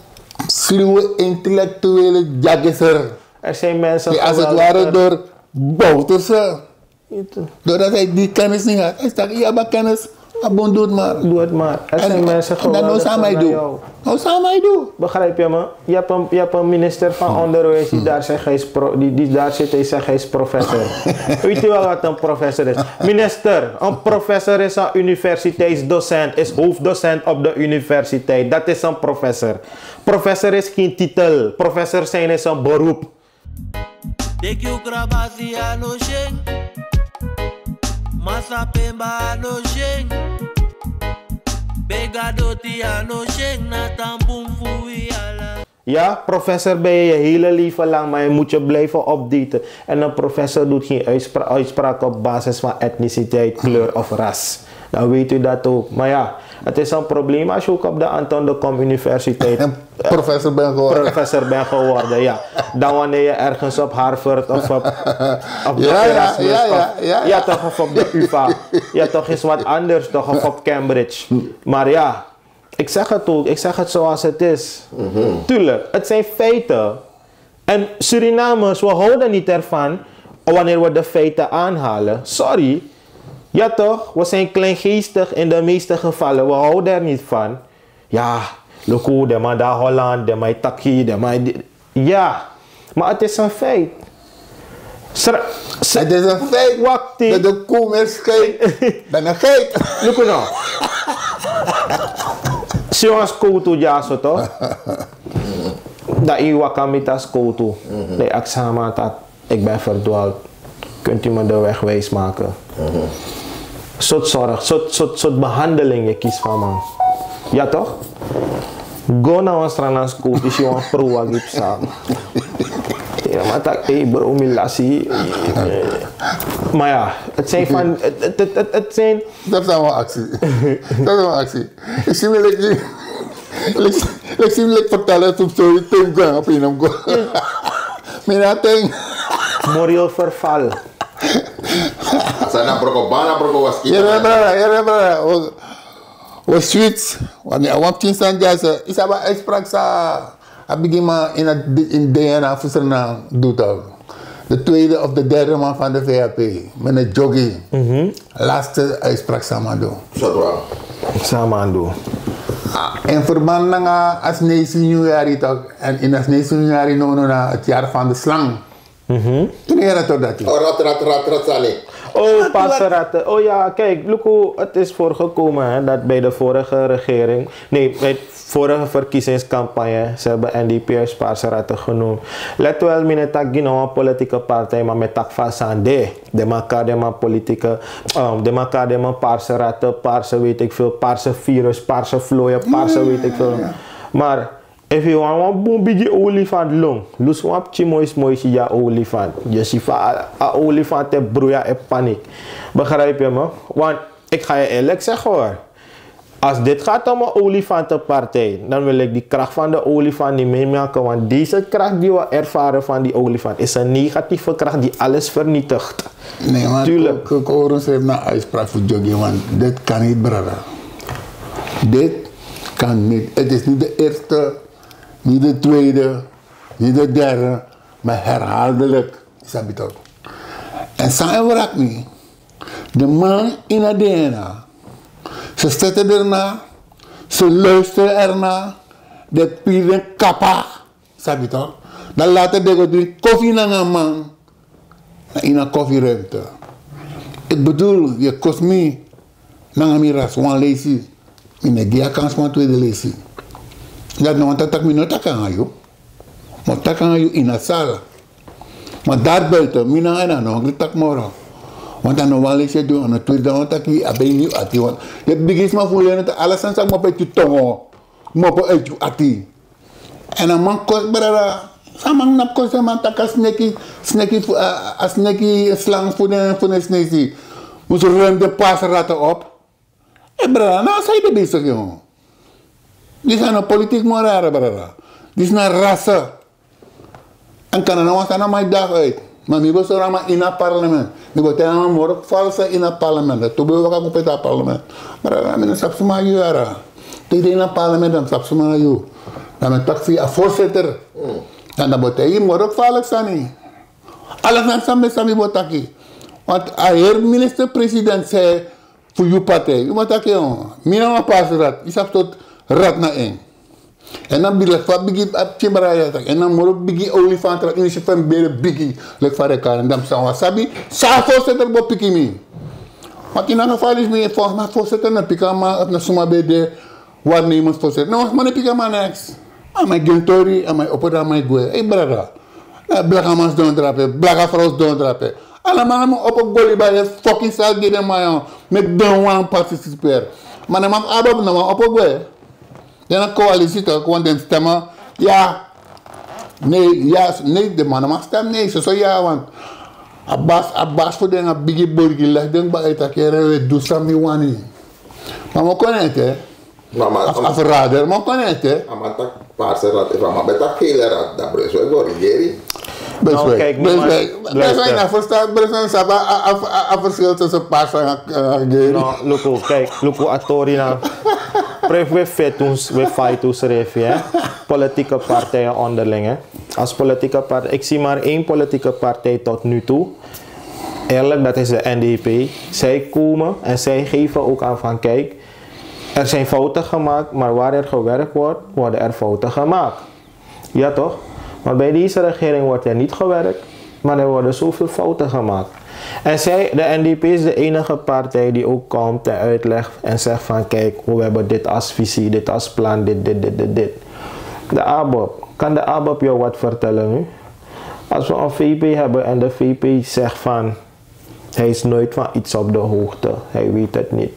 sluwe intellectuele jagisser. Er zijn mensen die als het ware door Bouterse. Doordat hij die kennis niet had. Hij zegt, je hebt kennis, abon, doe het maar. Doe het maar. Er zijn mensen geweldig. En dan no samen hij doet. No samen hij doet. Begrijp je me? Je hebt een, je hebt een minister van onderwijs die daar zegt hij is pro, die, die daar zit, hij zegt hij is professor. Weet u wel wat een professor is? Minister, een professor is een universiteitsdocent, is hoofddocent op de universiteit. Dat is een professor. Professor is geen titel. Professor zijn is een beroep. Teki un krabasi a no shen. Masa pemba a no shen. Bega doti a no shen. Na tan bun fu wi ala. Ja, professor ben je je hele leven lang, maar je moet je blijven updaten. En een professor doet geen uitspra- uitspraak op basis van etniciteit, kleur of ras. Dan weet u dat ook. Maar ja, het is een probleem als je ook op de Anton de Kom Universiteit eh, professor bent geworden. Professor bent geworden, ja. Dan wanneer je ergens op Harvard of op, op de Erasmus of, ja, toch, of op de uva. Ja, toch is wat anders, toch, of op Cambridge. Maar ja, ik zeg het ook, ik zeg het zoals het is. Tuurlijk, het zijn feiten. En Surinamers, we houden niet ervan wanneer we de feiten aanhalen. Sorry. Ja toch, we zijn kleingeestig in de meeste gevallen. We houden er niet van. Ja, luku, de man daar Holland, de man taki, de man di- Ja, maar het is een feit. Sra- Het is een feit. Wakti. Dat de koe meer scheidt dan een geit. Luku no. Si wan skowtu dyaso toch? Dan yu waka miti a skowtu. Dan yu aksi a man taki, ik ben verdwaald. Kunt u me de weg wijs maken? Sot zorg, sot, sot, sot behandeling yu kies fu a man. Ja toch? Go na wan Sranan skowtu, yu si wan pro wagi psa. Yu man taki, hey bro, mi lasi. Maar ja, het zijn van, het, het, het, het, het zijn Dat is allemaal actie. Dat is allemaal actie. Ik zie me like, like, like, zie me like vertellen toen zo je tim gaan op een hem go. Mina ting. Moreel verval. Sana broko bana broko was kita. Yere brada, yere brada. We switch. Wanneer we op tien staan, is er een uitspraak sa. A bigi man in a, in D N A fu Sranan du toch. De tweede of de derde man van de V H P. Meneer Jogi. Laatste uitspraak sama do. Sodra. Samandu. In verband nanga a Chinese New Year toch, en in a Chinese New Year no no na het jaar van de slang. Toen era toch dat. Oh, rat, rat, rat, rat, sani. Oh, paarse ratten. Oh ja, kijk, look hoe het is voorgekomen, hè, dat bij de vorige regering, nee, bij de vorige verkiezingscampagne, ze hebben N D P'ers paarse ratten genoemd. Let wel, mi no e taki gi no wan politieke partij, maar mi e taki fu a sani de. Den man kari den man politieke, um, den man kari den man paarse ratten, paarse weet ik veel, paarse virus, paarse vlooien, paarse weet ik veel. Maar efu yu wani wan bun bigi olifant lon, lusu wan pikin moisi moisi gi a olifant. Yu si fa a, a olifant e broei, a e panik. Begrijp je me? Want ik ga je eerlijk zeggen hoor. Als dit gaat om een olifantenpartij, dan wil ik die kracht van de olifant niet meemaken. Want deze kracht die we ervaren van die olifant is een negatieve kracht die alles vernietigt. Nee, maar Tuurlijk. Korum schrijft naar uitspraak voor Jogi, want dit kan niet, brada. Dit kan niet. Het is niet de eerste, niet de tweede, niet de derde, maar herhaaldelijk. Sabi toch. En san e wraki mi, de man in a D N A, ze zitten erna, ze luisteren erna, de pieden kapa, sabi toch. Dan later de go dringi koffie nanga man, na in a koffieruimte. Ik bedoel, je kost mi nanga mi ras wan leisi, mi no e gi a kans fu wan tweede leisi. Dati no wani taki mi no taki nanga yu. Mi o taki nanga yu in a sala. Maar daarbuiten, mi nanga en a no hongri taki moro. Want a no wan leisi e du, a no tweede dan wani taki a ben ini yu ati. Want yu e bigi sma fu leren taki ala sani san kmopo uit yu tongo, kmopo uit yu ati. En a man kosi, brada. San man knapu kosi, a man taki a sneki, sneki fu, a, a sneki slang fu den, fu den sneki. Musu ruim den paarse ratten op. E brada, na san yu de bezig, jongen? Disi na no politiek morale, brada. Disi na rase. En kan na wan sani na man yu daag uit. Maar mi besoro a man in a parlement. Mi go tei a man moro valse in a parlement. Tu ben waka go peti a parlement. Brada, mi no sabi suma yu yara. Te yu de in a parlement, dan mi sabi suma yu. Dan mi taki fu yu a voorzitter. Dan dan bo tei yu moro valse sani. Ala sani san mi, san mi bo taki. Want a heri minister-president zei, fu yu partij. Yu man taki, oh, mi na wan paarse rat. Yu sabi sortu rat na en. En dan bigi, leki fa bigi, a pikin brada ya taki. En dan moro bigi olifant rat, ini si fa en bere bigi, leki fa den kari en. Dan mi san wan sabi, san a voorzitter bo piki mi. Want in a geval is mi, volgens mij voorzitter na piki a man, of na suma ben de waarnemend voorzitter. No, man e piki a man niks. A man e gi en tori, a man e opo dan a man e gwe. Ei brada. Na blaka man sidon drape, blaka vrouw sidon drape. Ala man na mi opo go libi a fucking sal gi den man, meki den wan participeer. Maar na man abo na man opo gwe. Den na coalitie toch, want den stemmen, ja. Nee, ja, nee, den man na man stem nee, so so ja, want a bas, a bas fu den a bigi borgi, leki den baka e taki, we du san mi wani. Maar mi o kon ete. A verrader, mi o kon ete. A man taki paarse rat, efu a man ben taki gele rat, dan Brunswijk go regeri. Brunswijk. Kijk, maar Brunswijk. luister. Brunswijk na verstaan, Brunswijk sabi a, a, a, a verschil tussen paarse en, eh, gele. No, luku, kijk, luku a tori na. Pref we fight ons, we fight ons refi, hè. Politieke partijen onderling, hè. Als politieke partij, ik zie maar één politieke partij tot nu toe. Eerlijk, dat is de N D P. Zij komen en zij geven ook aan van, kijk, er zijn fouten gemaakt, maar waar er gewerkt wordt, worden er fouten gemaakt. Ja toch? Maar bij deze regering wordt er niet gewerkt, maar er worden zoveel fouten gemaakt. En zij, de N D P is de enige partij die ook komt en uitlegt en zegt van, kijk, we hebben dit als visie, dit als plan, dit, dit, dit, dit, dit. De ABOP, kan de ABOP jou wat vertellen nu? Als we een V P hebben en de V P zegt van, hij is nooit van iets op de hoogte. Hij weet het niet.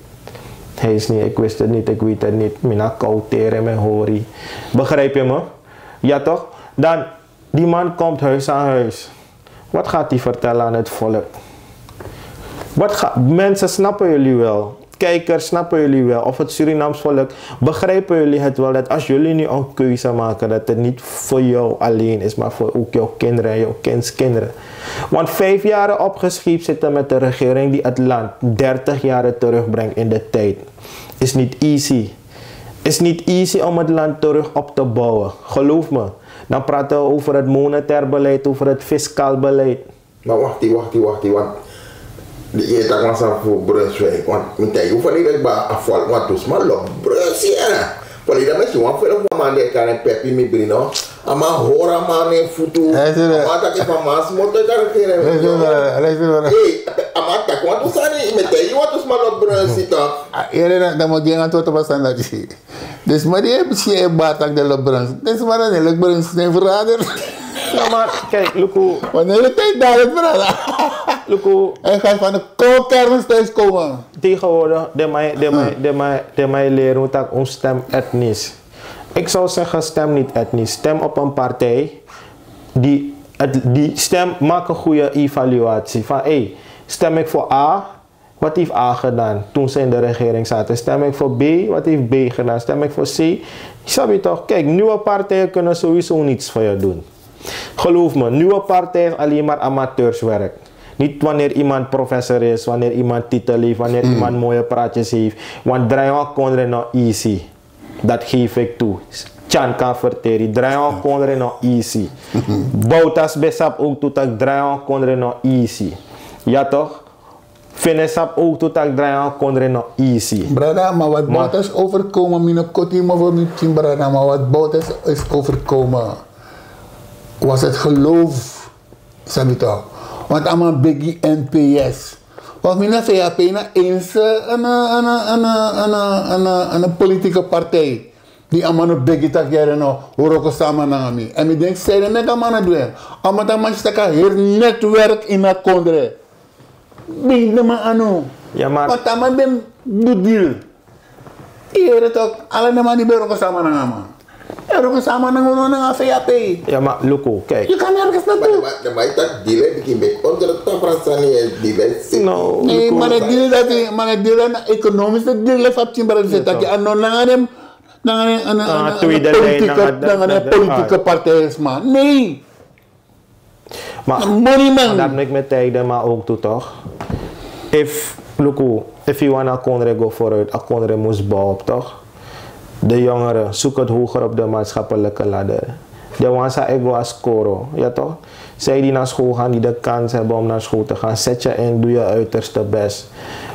Hij is niet, ik wist het niet, ik weet het niet. Mi na kautere me hori. Begrijp je me? Ja toch? Dan, die man komt huis aan huis. Wat gaat hij vertellen aan het volk? Wat ga, mensen, snappen jullie wel? Kijkers, snappen jullie wel? Of het Surinaams volk, begrijpen jullie het wel? Dat als jullie nu een keuze maken, dat het niet voor jou alleen is, maar voor ook jouw kinderen en jouw kindskinderen. Want vijf jaren opgescheept zitten met een regering die het land dertig jaren terugbrengt in de tijd, is niet easy. Is niet easy om het land terug op te bouwen. Geloof me. Dan praten we over het monetair beleid, over het fiscaal beleid. Maar wachti, wachti, wachti, want Di yu e taki wan sani fu Brunswijk, want mi taigi yu fa di yu ben kba a fal, want tu sma lobi Brunswijk. Fa di dan mi si wan fere fu a man di e kari en Pepi, mi bri no. A man hori a man na en futu. Luister, luister. A man taki fa a man smoto e kari kere. Luister, luister. Ei, a man taki wantu sani, mi e taigi yu wantu sma lobi Brunswijk. Yere na, dan mi o gi en antwoord op a sani dati. Dus ma di e si e bari taki den lobi Brunswijk. Dus ma dan den lobi Brunswijk, den verrader. No, maar kijk, luku. Wanneer de tijd daar is, brada. Luku. Hij gaat van de koolkermis thuiskomen. Tegenwoordig, de man, de man, de man, de man leren hoe dat ons stem etnisch. Ik zou zeggen, stem niet etnisch. Stem op een partij die, het, die stem, maak een goede evaluatie. Van, hé, stem ik voor A, wat heeft A gedaan toen ze in de regering zaten? Stem ik voor B, wat heeft B gedaan? Stem ik voor C? Sabi toch, kijk, nieuwe partijen kunnen sowieso niets voor je doen. Geloof me, nieuwe partij is alleen maar amateurswerk. Niet wanneer iemand professor is, wanneer iemand titel heeft, wanneer iemand mooie praatjes heeft. Want draai wan kondre no easy. Dat geef ik toe. Tjan kan verteri. Draai wan kondre no easy. Boutas ben sabi ook toe tak draai wan kondre no easy. Ja toch? Fini sabi ook toe tak draai wan kondre no easy. Brada, maar wat Boutas overkomen, mi no koti mo voor mi tien, brada, maar wat Boutas is overkomen, was het geloof. Sabi toch? Want a man begi N P S. Want mi na V H P na eens, eh, een, eh, een, eh, een, eh, een, eh, een, eh, een politieke partij. Die a man no begi taki yere no, wroko sama nanga mi. En mi denk, seri meki a man no du en. A man taki a man si taki a heri netwerk ini a kondre. Begi den man anu. Ja, maar want a man ben du deal. Yere toch, ala den man di ben wroko sama nanga a man. E wroko sama nanga unu nanga V H P. Ja, maar luku, kijk. Yu kan nergens naartoe. Maar de man, de man taki deal, e bigin meki ondro tafra sani, e deal, e si. No, nee, luku. Maar de deal dati, maar de deal na economische deal, e faptin brada se taki. A no nanga den, nanga den, nanga den, nanga den tweede lijn, politieke, nanga den, nanga den, nanga den politieke partij sma. Nee. Maar, money man. Maar dat maakt me tijd, maar ook toe, toch? If, luku, if you wanna kondre go vooruit, a kondre moest bouwen, toch? De jongeren, zoek het hoger op de maatschappelijke ladder. De wan san e go a skoro, ja toch? Zij die naar school gaan, die de kans hebben om naar school te gaan, zet je in, doe je uiterste best.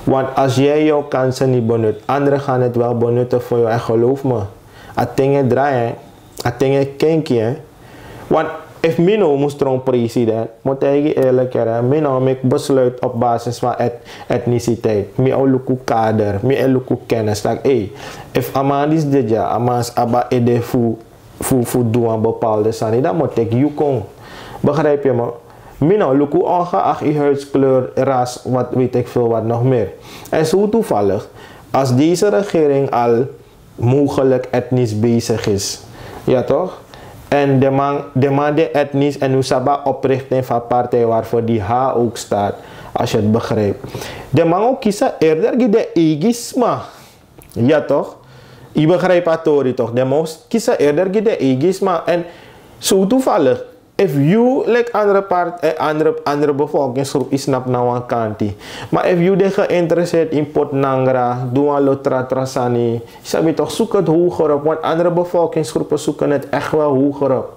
Want als jij jouw kansen niet benut, anderen gaan het wel benutten voor jou. En geloof me, a ting e draai, hè. A ting e kenki, hè. Want if mi no mus tron president, mi o taigi yu eerlijk, hè, mi no meki besluit op basis van et-, etniciteit. Mi o luku kader, mi o luku kennis. Taki, hey, if a man disi de dya, a man abi a ede fu, fu, fu du wan bepaalde sani, dan mi o teki yu kon. Begrijp je me? Mi no luku ongeacht yu huidskleur, ras, wat weet ik veel wat nog meer. En zo toevallig, als deze regering al mogelijk etnisch bezig is. Ja toch? En de man, de man die etnisch en un sabi a oprichting van partij waarvoor die H ook staat, als je het begrijpt. De man o kisi eerder gi den eigi sma. Ja toch? Yu begrijp a tori toch? De man o kisi eerder gi den eigi sma. En zo toevallig, if yu, like, andere part, eh, andere, andere bevolkingsgroep, yu snap na wan kanti. Maar if yu de geïnteresseerd in poti nangra, du wan lo tra tra sani, yu sabi toch, zoek het hoger op, want andere bevolkingsgroepen zoeken het echt wel hoger op.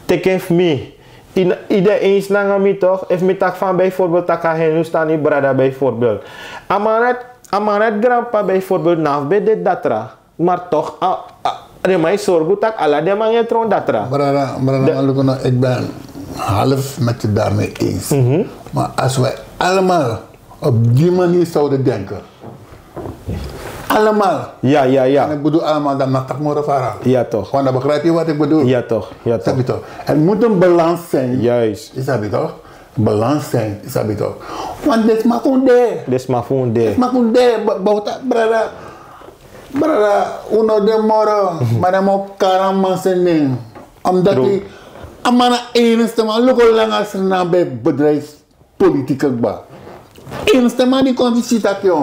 Teken fu mi, yu de eens nanga mi toch, if mi taki van bijvoorbeeld taki a Hindustani brada bijvoorbeeld. A man na, a man na granpa bijvoorbeeld, na fu ben de datra. Maar toch, a, a, den man e sorgu tak' ala den man e tron datra. Brada, brada, de- maar luku no, ik ben half met je daarmee eens. Mhm. Maar als wij allemaal op die manier zouden denken. Allemaal. Ja, ja, ja. En ik bedoel allemaal, dan mag ik moro fara. Ja, toch. Want dan begrijp je wat ik bedoel. Ja, toch. Ja, toch. Snap je toch? Er moet een balans zijn. Juist. Is dat toch? Balans zijn, yu sabi toch. Want den sma fu un de. Den sma fu un de. Den sma fu un de, ba-, bouta, brada. Brada, un no de moro, mhm, maar den man o kari a man seni. Omdat, true, a man na enigste man, luku langa Sranan ben bedrijfspolitiek kba. Enigste man di kon di si taki, yu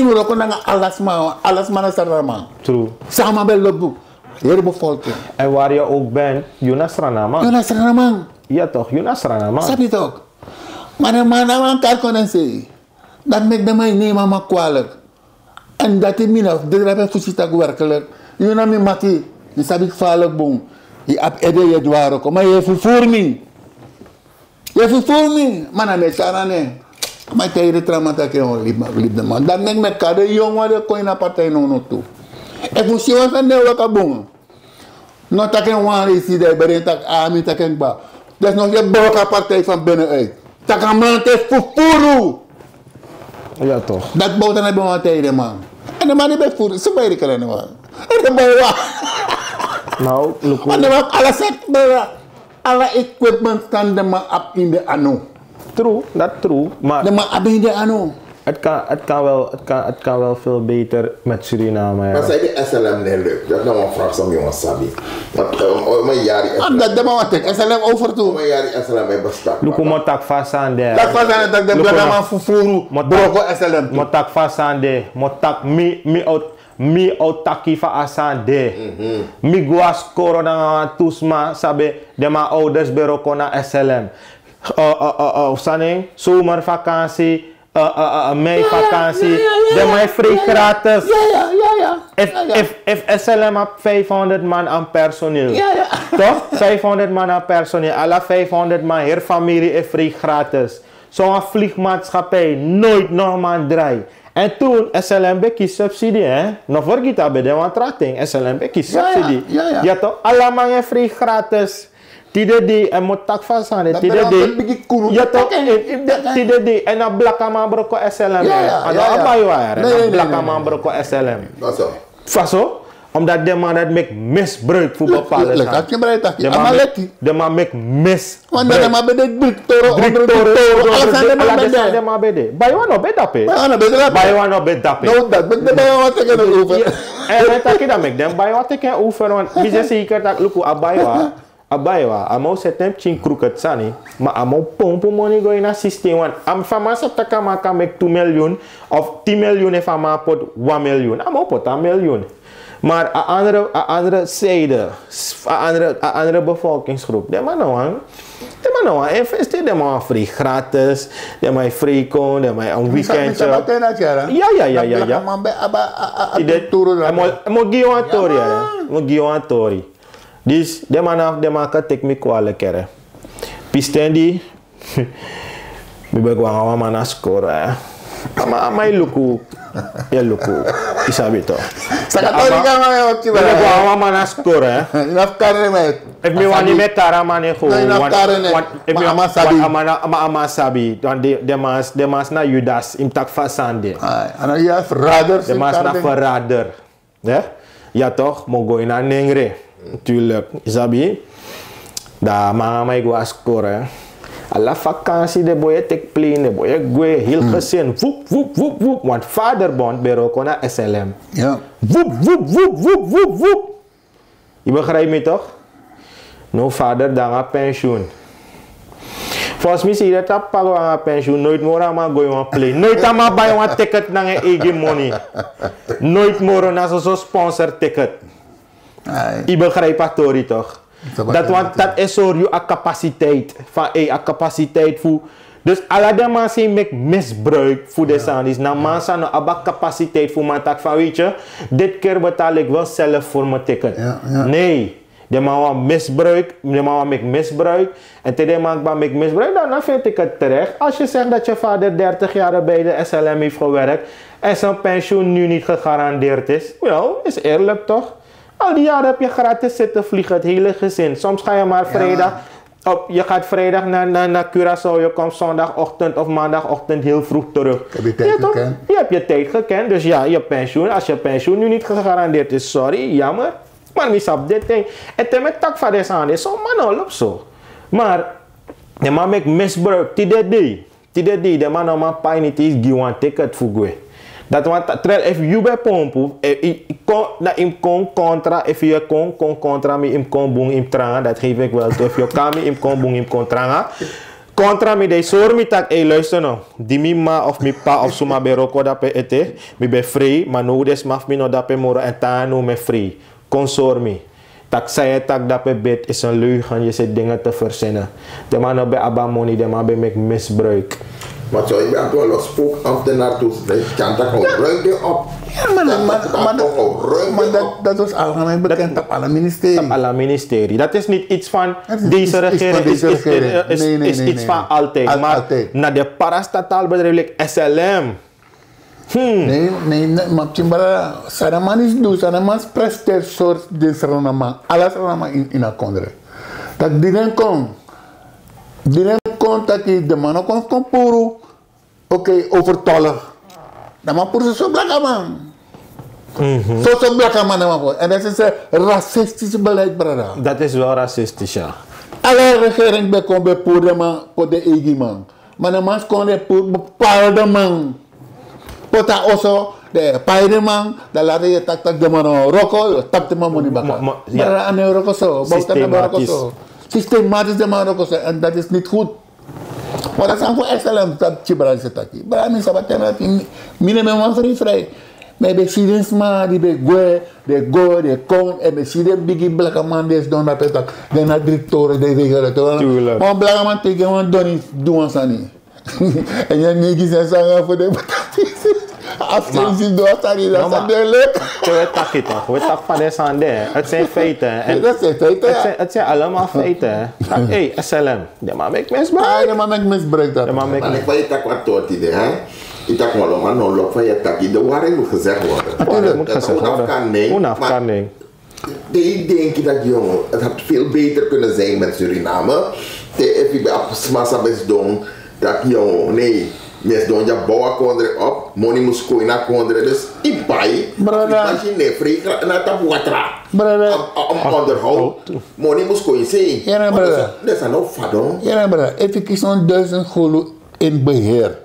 no wroko nanga ala sma, ala sma na Sranan man. True. San a man ben lobi. Heri bevolking. En waar je ook bent, yu na Sranan man. Yu na Sranan man. Ja toch, yu na Sranan man. Sabi toch. Maar den man na wan kari kon en sei. Dat meki den man e neem a man kwalijk. En dati mi no, dati ben fu si taki werkelijk. Yu na mi mati, yu sabi gevaarlijk bun. Yu abi ede, yu e du wan wroko, maar yu e vervoer mi. Yu e vervoer mi, maar na mi e tyari na en. Ma yu taigi den tra man taki en o libi, ma libi den man. Dan meki mi e kari den yongu wan di e kon ini a partij nownow tu. Efu un si wan sani di e waka bun, no taki en wan leisi, dan yu beri taki a mi taki en kba. Desnoods yu e bowaka a partij fan bene uit. Taki a man te fufuru. Ya toch. Dati bowta na ben wan taigi den man. Èn den man di ben furu, so bai ri kere den man. Èn den bai wan. Nou, luku. Want den man ala set, ala equipment kan den man abi ini den anu. True, dat true. Maar Den man abi ini den anu. het kan, het kan, wel, het kan, het kan wel veel beter met Suriname. Maar Ja. Zij de S L M neerleukt. Dat is nou een vraag van jongens Sabi. Want eh, om een jaar is Omdat den man wan teki S L M over tu. Om een jaar is S L M bestaat. Luku, mo taki fa a sani de. Taki fa a sani, taki den Luku, blakaman no. fufuru, Mo taki- broko S L M tu. Mo taki fa a sani de. Mo taki mi, mi o, mi o taki fa a sani de. Mi go na skoro nanga wan tu sma san ben, den man ouders ben wroko na S L M. Uh, uh, uh, uh, sani, zomervakantie, uh, uh, uh, meivakantie. Ja, ja, ja, ja. Den man e free gratis. Ja, ja, ja, ja. If, Ja, ja. if, if S L M had vijfhonderd man aan personeel. Ja, ja. Toch? Vijfhonderd man aan personeel. Ala vijfhonderd man, her familie is free gratis. Zo'n vliegmaatschappij, nooit nog man draai. En toen, S L M ben kisi subsidie, hè? No vergita ben de wan tra ting, S L M ben kisi Ja, ja, subsidie. ja, ja. Ya toch? Ala man e free gratis. Tide di, en mo taki fa a sani de, Dat tide ben di. een beetje cool. Ya toch? Taki, Eh, eh, taki. Tide di, en na blakaman broko S L M. Ja, ja, En ja, dan ja. bai wan, hè? Nee, nee, nee, Blakaman nee. Broko S L M. Dat zo. Faso, omdat den man dati meki misbruik fu bepaalde Leki sani. a ken brai taki. Den A man man meki- leki. Den man meki mis. Want dan den man ben de drie toren, Drie onder drie toren, toren. toren, Ala sani den man ala ben den sani de. Den man ben de. Bai wan no ben dape. Bai wan no ben dape. Bai wan no ben dape. No, dat ben de bai wan teki en over. En dan taki dan meki den bai wan teki en over, want mi de zeker taki luku a bai wan. A bai wan, a man o seti en pikin kroeket sani, ma a man o pompu moni go ini a systeem, want a man sabi taki a man kan meki tu miljoen of tin miljoen efu a man poti wan miljoen. A man o poti a miljoen. Maar a andere, a andere zijde, a andere, a andere bevolkingsgroep, den man no wan, den man no wan investeer, den man wan free gratis, den man free kon, den man een weekendje. Ja, ja, ja, ja, ja. Man ben aba a Ide, turu mo, mo gi wan tori, hè. Mo gi wan tori. Dus den man na, den man kan teki mi kwalijk, hè. Pistendi, mi ben go nanga wan man na skoro, hè. A man, a man e luku, e luku. Yu sabi toch. Saka tori kan man e wakti. Mi ben go nanga wan man na skoro, hè. Yu no fu kari en. Efu mi wani mi e kari a man en gewoon. No, yu no fu kari en. Want efu Ma mi a man sabi. Want a man, ma a man sabi. Want den, den man, den man na Judas, yu mus taki fa a sani de. Ai, a no yu a verrader. Den man na verrader. Hè? Ya toch, mi o go ini a nengre. Natuurlijk, yu sabi. Dan a man nanga mi e go na skoro, hè. Ala vakansi den boi e teki plane, den boi e gwe, heel gezin. Vup, vup, vup, vup. Want vader Bond ben wroko na S L M. Ja. Vup, vup, vup, vup, vup, vup. Yu begrijp mi toch? No, vader, dan a pensioen. Volgens mi, si yu dati a papa go nanga pensioen, nooit moro a man go ini wan plane. Nooit a man bai wan ticket nanga en eigen moni. Nooit moro, na soso sponsor ticket. Yu begrijp a tori toch? Dat want dat is zo yu a capaciteit. Van ei a capaciteit fu. Dus ala den man san e meki misbruik fu den sani disi, na man san no abi a capaciteit fu man taki van, weet je, dit keer betaal ik wel zelf voor mijn ticket. Nee. Den man wan misbruik, den man wan meki misbruik. En te den man kba meki misbruik, dan, dan vind ik het terecht. Als je zegt dat je vader dertig jaar bij de S L M heeft gewerkt en zijn pensioen nu niet gegarandeerd is, wel, is eerlijk toch? Al die jaren heb je gratis zitten vliegen, het hele gezin. Soms ga je maar vrijdag, op, je gaat vrijdag naar, naar, naar Curaçao, je komt zondagochtend of maandagochtend heel vroeg terug. Heb je tijd Ja, toch? Gekend? Je hebt je tijd gekend, dus ja, je pensioen, als je pensioen nu niet gegarandeerd is, sorry, jammer. Maar mi sabi dit ding. En te mi taki fa den sani de, so man no lobi so. Maar den man meki misbruik, tide dei. Tide dei, den man no man pai niti gi wan ticket fu gwe. Dati want, terwijl efu yu ben pompu, e, i, kon, na yu mus kon kontra, efu yu e kon, kon kontra mi, yu mus kon bun, yu mus tranga, dat geef ik wel toe. Efu yu o kari mi, yu mus kon bun, yu mus kon tranga. Kontra mi, dan yu sori mi taki, ei, luister no. Di mi m'ma of mi p'pa of suma ben wroko dape ete, mi ben frei, ma now den sma fu mi no dape moro, èn te now mi e frei. Kon sori mi. Taki san yu e taki dape, bid is een leugen, je zit dingen te verzinnen. Den man no ben abi a moni, den man ben meki misbruik. Maar zo, ik ben gewoon los spook ambtenaar, dus ik kan dat gewoon ruim weer op. Ja, maar dat, maar, maar dat, maar dat, dat was algemeen bekend op alle ministerie. Op alle ministerie. Dat is niet iets van deze regering, is, is, is, is iets van altijd. Maar naar de parastatal bedrijf, like S L M. Hmm. Nee, nee, nee, maar Timbara, Saraman is dus, Saraman presteert soort din Saraman, alles Saraman in, in a kondre. Dat didn't kon, didn't kon dat die de man ook kon puru. Oké, overtollig. Dan man puru so blakaman. So, so blakaman dan man puru. En dat is een racistisch beleid, brada. Dat is wel racistisch, ja. Alle regering ben kon ben puru de man, puru de eigi man. Maar de man kon de puru bepaalde man. Pota oso, de paide man, dan later je tak tak de man roko, je tak de man moni baka. Maar aan de roko zo, bouwt aan de roko zo. Systematisch de man roko zo, en dat is niet goed. Maar dat zijn voor S L M dat je bruin zit taki. Brada, mi sabat en dat in, mi ne ben man vrij vrij. Maar bij Sidensma, die bij Gwe, de Go, de Kon, en bij Siden bigi blakaman, die is dan dat het, dan na drie toren, die regelen het. Maar blakaman tegen man doni, doe ons aan niet. En je negi zijn zanger voor de betafies. Afstel si do a sani, dat is duidelijk. Te we taki toch, we taki van de sande. Het zijn feiten, hè. Dat zijn feiten, ja. Het zijn, het zijn allemaal feiten, hè. Hey, S L M, de man maakt misbruik. Ah, de man maakt misbruik, dat. De man maakt misbruik. Maar ik wil je taki wat tot idee, hè. Ik taki maar, maar no, lok van je taki, de waarheid moet gezegd worden. Natuurlijk. De waarheid moet gezegd worden. Onafkanning. Onafkanning. Ik denk dat, jongen, het had veel beter kunnen zijn met Suriname. Te efi ben smasa ben sidon, dat, jongen, nee. Mi sidon ya bow a kondre op, moni mus kon ini a kondre, dus i pai. Brada. I machine free na tapu watra. Brada. Om, om onderhoud. Moni mus kon ini se. Yere, brada. Dus a no fadon. Yere, brada. Efi kisi wan duizend golu in beheer.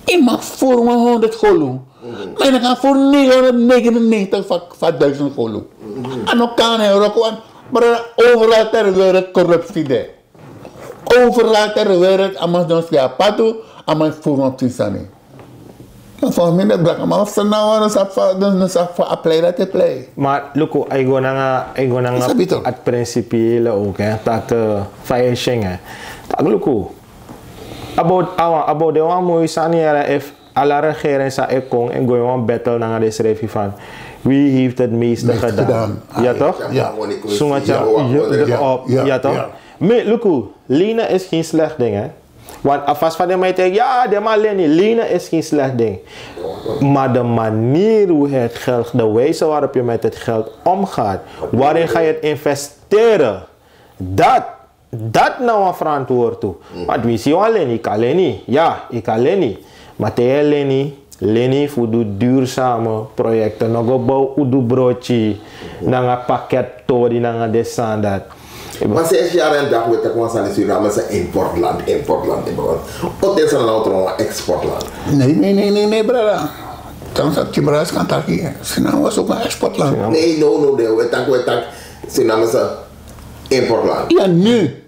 I mag voer wan honderd golu. Maar je kan voer negenhonderdnegenennegentig van, van duizend golu. En dan kan hij ook wan, maar overal ter wereld corruptie de. Overal ter wereld, amas dan skia patu, amas voer wan ptisani. Maar voor mij de blakaman of ze nou, dan sa, dan sa voor a plei dat te plei. Maar luku, a e go nanga, a e go nanga het principiële ook, hè. Dat, eh, fire shing, hè. Dat luku. About, awa, about de wan moi sani yere, efu ala regering sa e kon en go in wan battle nanga de srefi van wie heeft het meeste gedaan. Ja, toch? Ja. Sunga tya, ja, toch? Maar luku, lenen is geen slecht ding, hè. Want alvast van de man, ja, de man leni, lenen is geen slecht ding. Maar de manier hoe het geld, de wijze waarop je met het geld omgaat, waarin ga je het investeren, dat dat na wan verantwoord tu. Want wi si wan leni, kan leni. Ja, i kan leni. Maar te yu e leni, leni fu du duurzame projecten. No go bow udu brochi nanga pakket tori nanga de sani dat. Maar sinds jaar en dag we taki wan sani Suriname is een importland, importland, importland. Ote is er nou trouwens exportland? Nee, nee, nee, nee, nee, brada. Dan sa Timbaras kan taki, Suriname was ook een exportland. Nee, no, no, nee. We taki, we taki Suriname is een importland. Ja, nu.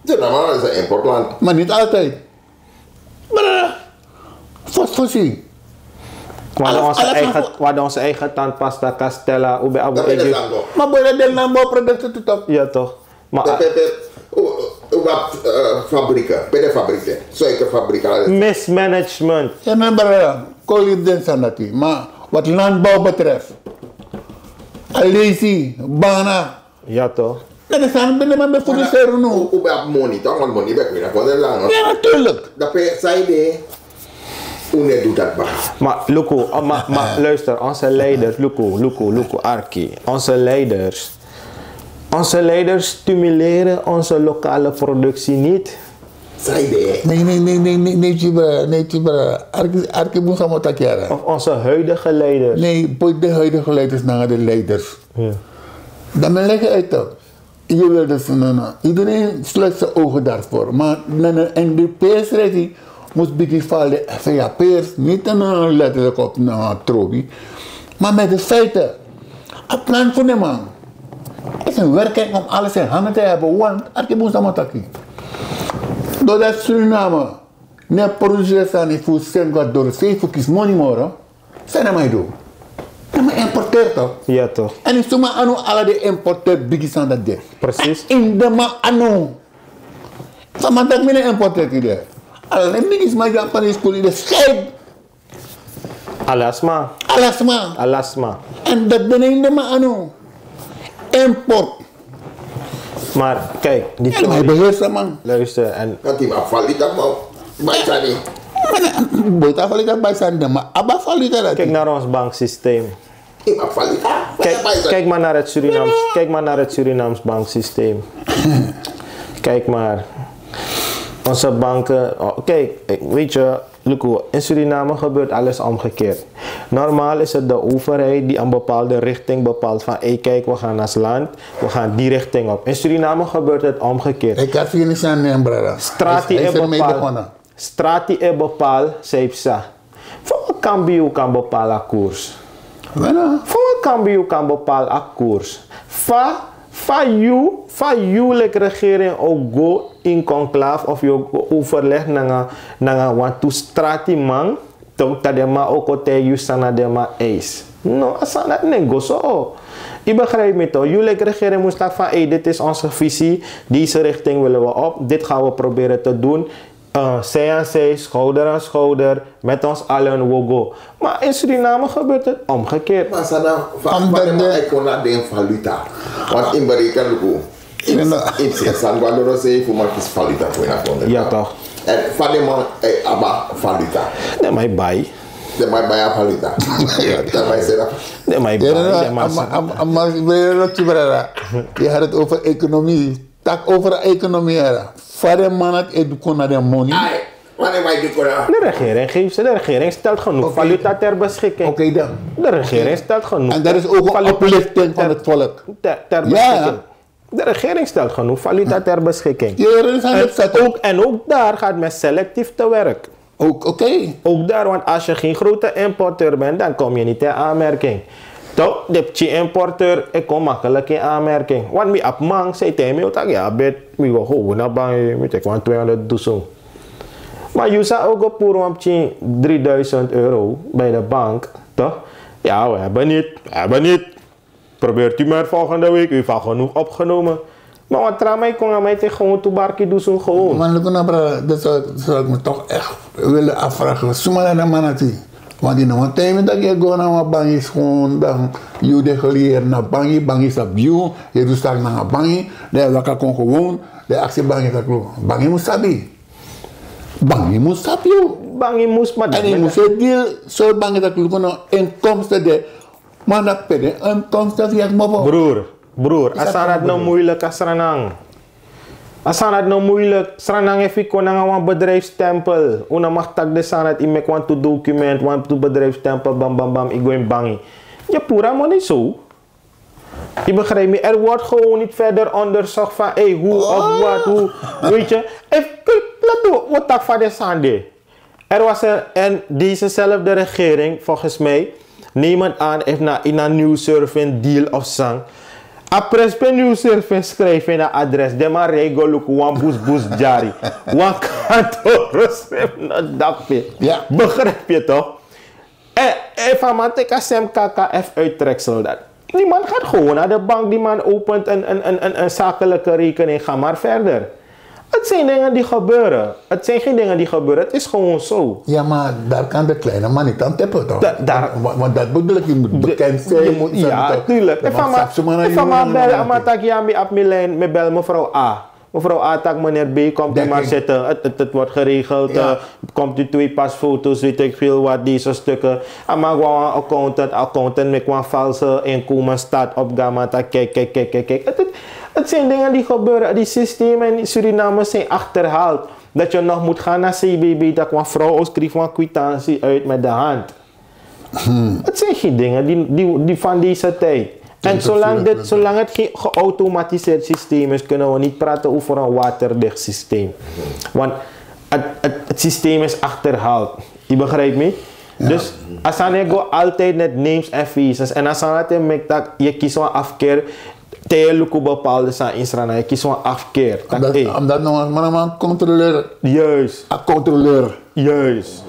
Suriname is een importland. Maar niet altijd. Maar, eh, fos, fosi. We hadden onze eigen tandpasta, Castella, Ube Abu. Maar boy, dat den nambouwproducten toch? Ja, toch. Maar pe, pe, pe, u, u, u, eh, fabrieken, pe de fabrieken, suikerfabrieken, alles. Mismanagement. Ja, maar, eh, kolik den sanati. Maar wat landbouw betreft, alesi, bana, ja, toch? Dat is aan binnen, maar met voor de seru, no? U, u ben abi moni, toch? Want moni ben kwina voor de lange. Ja, natuurlijk. Dat pe saide, u ne doet dat, bah. Maar, luku, oh, maar, maar luister, onze leiders, luku, luku, luku, Arki. Onze leiders, onze leiders stimuleren onze lokale productie niet. Saide. Nee, nee, nee, nee, nee, nee, Tibra, nee, Tibra. Arki, Arki, moet allemaal takiara. Of onze huidige leiders. Nee, boy, de huidige leiders, nanga de leiders. Ja. Dan ben ik uit, toch? Je wil dus, no, no. Iedereen sluit zijn ogen daarvoor. Maar na, na, en de P S Redding moest bigin falen de F A P'ers. Niet, eh, letterlijk op, na, trobi. Maar met de feiten. Het plan van de man is een werking om alles in handen te hebben. Want, Arki, boe sama taki. Doordat Suriname ne produceert sani fu sengwa door zee fu kisi moni moro. San na man e du? Na man importeer toch? Ja, toch. En in suma anu ala den importeer bigi sani dati de. Precies. In den man anu. San man taki mi no importeer tide. Ala den bigisma di a pari skul, den skai. Alasma. Alasma. Alasma. En dat ben in de mano. Import. Maar kijk, die en hij beheerst de man. Luister, en dat hij maar valuta man. Baisani. Bota valuta baisani, maar abba valuta dat. Kijk naar ons banksysteem. Kijk, kijk maar naar het Surinaams, kijk maar naar het Surinaams banksysteem. Kijk maar. Onze banken, oh, kijk, weet je, Luku, in Suriname gebeurt alles omgekeerd. Normaal is het de overheid die een bepaalde richting bepaalt van, hey, kijk, we gaan als land, we gaan die richting op. In Suriname gebeurt het omgekeerd. Ik had hier niet aan nemen, brada. Strati e bepaal, strati e bepaal, zei psa. Fa wan kambiu kan bepaal a koers? Fa wan kambiu kan bepaal a koers? Fa, fa yu, fa yu leki regering o go in conclave of yu o go overleg nanga, nanga wantu stratiman, tok, dan den man o kon taigi yu san na den man eis. No, a sani dati no e go so. Yu begrijp mi toch? Yu leki regering mus taki van, hey, dit is onze visie, deze richting willen we op, dit gaan we proberen te doen. Eh, zij aan zij, schouder aan schouder, met ons allen we go. Maar in Suriname gebeurt het omgekeerd. Maar sana, fa, fa den man e kon na den valuta. Want in bereken luku. In, in, in San Guadoro zei voor maar is valuta voor na konde. Ja, toch? En fa den man, eh, abba valuta. Den man e bai. Den man e bai a valuta. Den man e seri a. Den man e bai, den man e seri. Ama, ama, ama, brada. Je had het over economie. Tak over economie, era. Fa den man e du kon na den moni. Ai, wanneer wij die kunnen. De regering geeft ze, de regering stelt genoeg valuta ter beschikking. Oké dan. De regering stelt genoeg. En dat is ook een oplichting van het volk. Ter, ter beschikking. De regering stelt genoeg valuta ter beschikking. En ook, en ook daar gaat men selectief te werk. Ook, oké. Ook daar, want als je geen grote importeur bent, dan kom je niet in aanmerking. Toch, de pikin importeur, e kon makkelijk in aanmerking. Want mi abi man, san e taigi mi, o taki, ya, bet, mi go gewoon na bangi, mi teki wan tweehonderd dusun. Maar yu sa ook go puru wan pikin drieduizend euro bij de bank, toch? Ja, we hebben niet, we hebben niet. Probeert u maar volgende week, u heeft al genoeg opgenomen. Maar wat tra man e kon nanga mi, e teki gewoon tu barki dusun gewoon. Man, luku na, brada, dat zou, zou ik me toch echt willen afvragen. Suma na den man dati. Want yu no wan taigi mi taki yu e go na wan bangi, gewoon dan yu de geleerd na bangi, bangi sabi yu, yu e du sani nanga bangi, dan yu e waka kon gewoon, dan yu e aksi bangi taki luku. Bangi mus sabi. Bangi mus sabi yu. Bangi mus, maar en yu mus e deal, so bangi taki luku na inkomsten de. Ma na pe den inkomsten fu yu e kmopo. Broer, broer, a sani dati no moeilijk, a Sranan. A sani dati no moeilijk. Sranan, efu yu kon nanga wan bedrijfstempel, un no mag taki den sani dati, yu meki wantu document, wantu bedrijfstempel, bam, bam, bam, yu go ini bangi. Yu e puru a moni so. Yu begrijp mi, er wordt gewoon niet verder onderzocht van, hey, hoe of wat, hoe, weet je. Efu, laten we, we taki fa den sani de. Er was een, en dezezelfde regering, volgens mij, neem het aan, heeft na, in een nieuwsurfing deal of sang. A prins pe nieuwsurfing schrijf in een adres, den man rij go luku wan bus bus dyari. Wan kantoro srefi no dati pe. Ja. Begrijp je toch? En, en efu a man teki a sem K K F-uittreksel dan. Die man gaat gewoon naar de bank, die man opent een, een, een, een, een zakelijke rekening, ga maar verder. Het zijn dingen die gebeuren. Het zijn geen dingen die gebeuren, het is gewoon zo. Ja, maar daar kan de kleine man niet aan tippen, toch? Da-, daar. Want, want dat bedoel ik, je moet bekend zijn. Je moet, ja, tuurlijk. Efu a man, efu a man bel, a man taki ya, mi abi mi lijn, mi bel mevrouw A. Mevrouw A taki meneer B, komt u maar zitten. Het, het, het wordt geregeld. Ja. Eh, komt u twee pasfoto's, weet ik veel wat, deze stukken. A man go na wan accountant, accountant meki wan valse inkomensstaat opgi, a man taki kijk, kijk, kijk, kijk, kijk. Het, het, het zijn dingen die gebeuren. Die systemen in Suriname zijn achterhaald. Dat je nog moet gaan naar C B B, dat wan vrouw o skrifi wan kwitansi uit met de hand. Het zijn geen dingen die, die, die van deze tijd. En zolang dit, zolang het geen geautomatiseerd systeem is, kunnen we niet praten over een waterdicht systeem. Want het, het, het systeem is achterhaald. Je begrijpt me? Ja. Dus a sani e go altijd net names en faces. En a sani dati e meki taki yu e kisi wan afkeer, te yu e luku bepaalde sani in Sranan, yu e kisi wan afkeer. Omdat, omdat no wan man, man controleur. Juist. A controleur. Juist.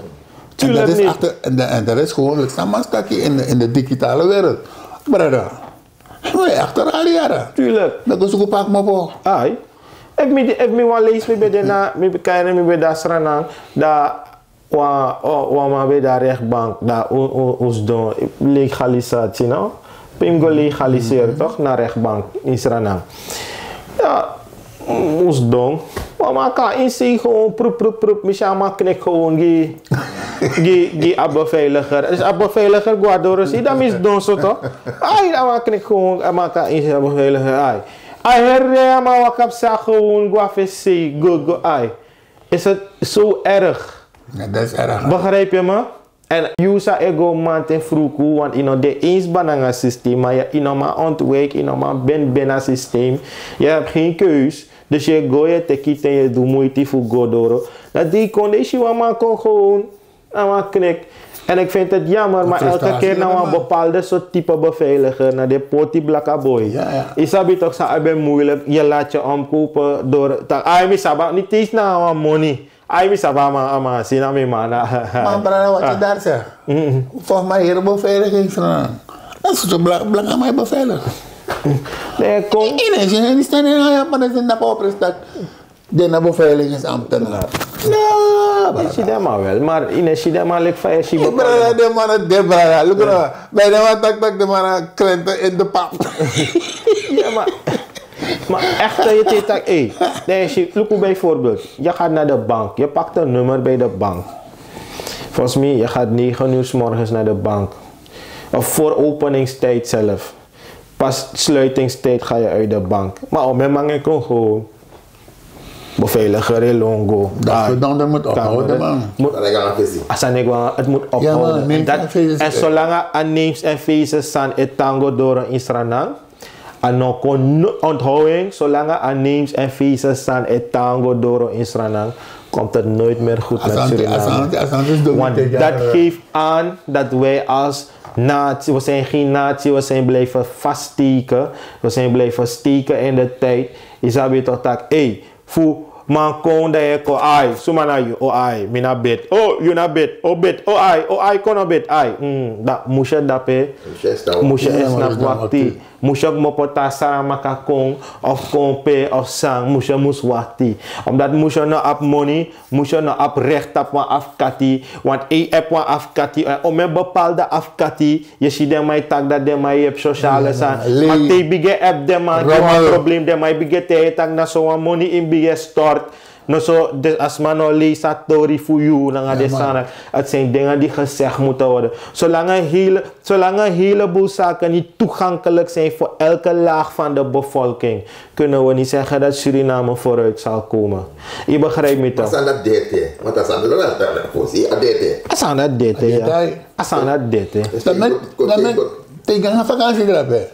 En dat is achter, en, en dat is gewoon, leki san man taki, in de, in de digitale wereld. Brada, we achterhaal yara. Tuurlijk. Dan go suku pak mopo. Ai. Efu mi efu mi wan leisi mi ben de na mi ben kairi mi ben de na Sranan, dan wan wan man ben de na rechtbank, dan un un un sidon, legalisati no? Pe yu mus go legaliseri tok na rechtbank in Sranan. Ya, un sidon. Wan man kon na ini sei gewoon prup prup prup, mi si a man kneki gewoon gi gi gi a beveiliger. Dus a beveiliger go na doro sei dan mi sidon so tok. Ai, a man kneki gewoon, a man kon na ini sei a beveiliger ai. A heri a man waka psa gewoon go na fesi sei go go ai. Is het zo erg? Begrijp je me? En yu sa e go manten fruku want yu no de eens bananga systeem, maar yu no man ontwijk, yu no man ben ben na systeem. Yu hebt geen keus. Dus yu e go yu e teki ten yu e du muiti fu go doro. Dan di yu kon de yu si wan man kon gewoon na wan knik. En ik vind het jammer, maar elke keer na wan bepaalde soort type beveiliger na de poti blaka boy. Yu sabi toch san a ben moeilijk, je laat je omkopen door tak ai mi saba niet eens na wan money. Ai mi saba a man a man si na mi man na. Man brada wat je daar zegt. Volgens mij hier beveiligingsraam. Dat is zo belangrijk mij beveiligd. Nee, kom. Ine si ni stan in a man is in de opres dat de na beveiligingsambtenaar. No. Yu si den man wel, maar yu no si den man leki fa yu e si bepaalde. Brada den man de brada luku na. Bij den man tak tak den man na krenten in de pap. Ya maar maar echt dat je tegen tak ei. Nee, yu si luku bijvoorbeeld, je gaat naar de bank, je pakt een nummer bij de bank. Volgens mij je gaat negen uur 's morgens naar de bank. Of voor openingstijd zelf. Pas sluitingstijd ga je uit de bank. Maar op mijn man ik kon gewoon beveiliger in longo. Dat verdamde moet ophouden man. Asanigwa, het moet ophouden. En dat en zolang a names en faces san e tango doro in Sranan, a no kon onthouding, zolang a names en faces san e tango doro in Sranan, komt het nooit meer goed met Suriname. Want dat geeft aan dat wij als natie, we zijn geen natie, we zijn blijven vaststeken. We zijn blijven steken in de tijd. Yu sabi toch tak ei, fu man kon dan yu e kon ai suma na yu o ai mi na bed o yu na bed o bed o ai o ai kon na bed ai. Dan musi e dape, musi e snap wakti. Musi e kmopo tan saramaka kon of kon pe of san musi e mus wakti. Omdat musi e no abi moni, musi e no abi rekti tapu wan afkati. Want ei ebi wan afkati en omen bepaalde afkati. Yu si den man e taki dati den man e yepi sosiale sani. Ma te yu bigin e ebi den man gi wan problem den man e bigin e taigi yu tak' na so wan moni yu mus bigin e stort. No so a sma no leisi a tori fu yu nanga den sani. Ati seni dinge di gesegi mutu worden. Solanga en hele boel saken niti toegankelik seni fu elke laag fan de bevolking, kunnen we niti segi dati Suriname voruit sal komen. Yu begrijpi mi tok? A sani dati dete. A sani dati dete. A sani dati dete. Te yu go na vakansi drape.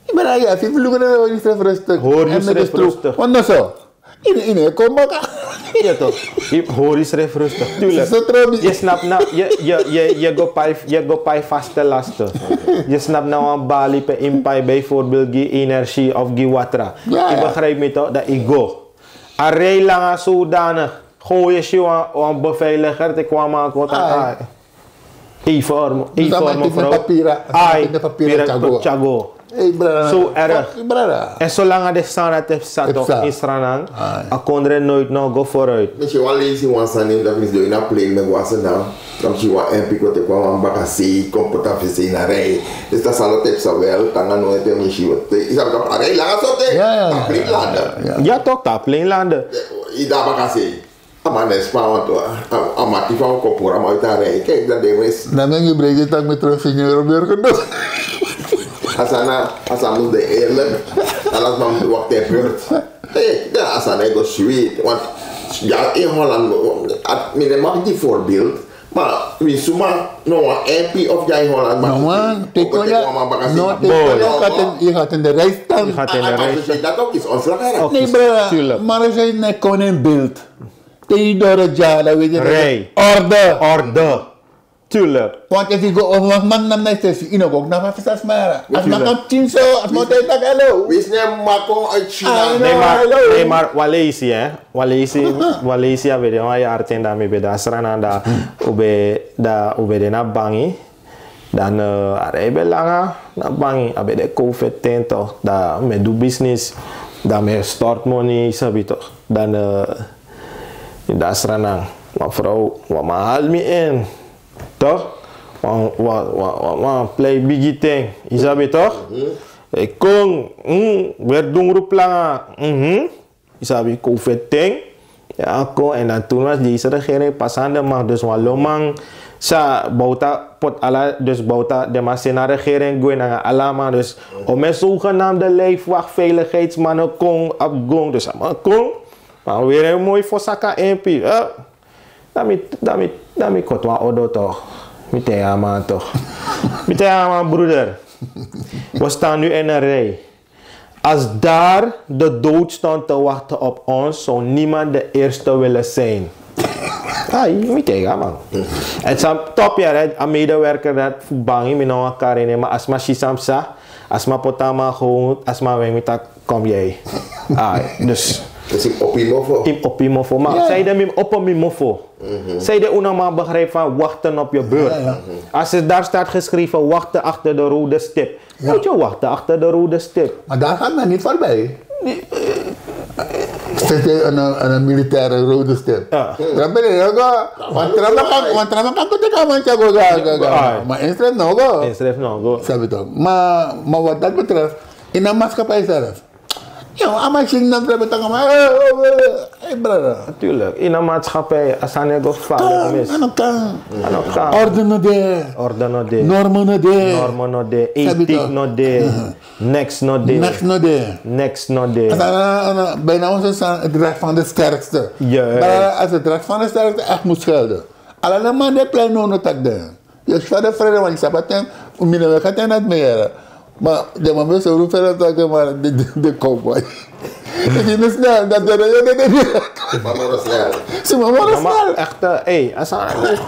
Yu ben na yu a si fu luku na yu hori srefi rustig. Hori yu srefi rustig. Wan no so. Yu no e kon baka. Yu hori srefi rustig. Tuurlijk. Yu snap na yu go pai vaste laste. Yu snap na wan bali pe yu mus pai bijvoorbeeld gi energie of gi watra. Yu begrijpi mi tok dati yu go. A rij langa sodanig. Gewoon yu si wan beveiliger te kwam a kota. Ei for mevrouw. Ai, pira tyago. So erg. En solanga de sani dati e psa tok in Sranan, a kondre noit no go voruit. Mi si wan leisi wan sani dati mi si doi na plein mi go a Sranan. Dan mi si wan empi go teki wan man baka sei kon poti a fesi na rij. Dus dati sani dati e psa wel tanga noit en mi si. Yu sabi tok a rij langa sote. A plein lande. Ya tok a plein lande. Yu de na baka sei. A man no e span wantu. A man tifa un kon puru a man uiti a rij. Keki dan den wesi. Na mi en gi breiki tak' mi tron sinyor o bergedo. A sani a sani mus de eerlik. Ala sma mus wakti en beurt. Dan a sani e go switi want ya in Holland. Mi no e maki gi voorbeeld. Ma wi suma no wan empi of ya in Holland maki. No man, teki wan man baka sei. No teki wan man baka sei. Yu gati in de rij stan. Dati ok is ons lagara. Nee brada. Mara sei no e kon in beeld. Te yu doro dya dan weti yu. Orde. Orde. Tuurlijk. Want efu yu go over wan man na mi na yu sesi yu no go knapu a fesi a sma yara. A sma kan pikin so a sma o taigi yu tak' hello. Wi si ne mako uit China. Nee maar wan leisi hè. Wan leisi a ben de wan yari ten dan mi ben de na Sranan dan un ben de na bangi. Dan a rij ben langa na bangi a ben de covid ten tok dan mi e du business. Dan mi e stort moni, yu sabi toch. Dan eh, dan Sranan, mevrouw, wan man haal mi in. Toch? Wan, wan, wan, wan, wan plei bigi ting, yu sabi toch? Ik kon, mm, werd doen roeplanga. Mhm. Yu sabi, covid ting. Ya, kon, en dan toen was deze regering pas aan de macht. Dus wan lomang sa Bouta pot ala, dus Bouta, den man seni a regering gwe nanga ala man. Dus o men zogenaamde lijfwacht-veiligheidsmannen kon, op gong. Dus a man kon, maar weer een mooi fosaka impi. Eh? Dan mi, dan mi, dan mi koti wan odo toch. Mi taigi a man toch. Mi taigi a man, broeder. We staan nu in een rij. Als daar de dood stond te wachten op ons, zou niemand de eerste willen zijn. Ai, mi taigi a man. En san top, ya, right? A medewerker dat fu bangi, mi no wan kari, nee, maar a sma si san mi sa, a sma poti a man gewoon, a sma wenk mi taki: kom jij. Ai, dus. Dus yu opo yu mofo. Yu opo yu mofo, maar zij de mi opo mi mofo. Zij de una man begrijpt van wachten op je beurt. Ja, ja. Als het daar staat geschreven: wachten achter de rode stip. Ja. Moet je wachten achter de rode stip. Maar daar gaat men niet voorbij. Zit je een, een militaire rode stip? Ja. Dan ben je ook, want trauma kan, want trauma kan betekenen, man, tja, go, go, go, go. Ja. Maar inschrijf no go. Inschrijf no go. Snap je toch? Maar, maar wat dat betreft, in een maatschappij zelf, yo, a man si dan trabi taki a man, eh, eh, eh, eh, brother. Natuurlijk, in een maatschappij, a sani e go gevaarlijk mis. A no kan. A no kan. Orde no de. Orde no de. Normen no de. Normen no de. Ethiek no de. Niks no de. Niks no de. Niks no de. A sani, bijna onze sani, het recht van de sterkste. Juist. Maar als het recht van de sterkste echt moet gelden, ala den man di e plei now no taki den. Yu e si fa den frede, want yu sabi a ten, mi no e kari ten dati mi yere. Ma den man ben sori un fere taki, ma den, den, den cowboy. Yu si mi snel, dati den, den, den, den. Mama no snel. Si mama no snel. Echt, eh, ey, a sani,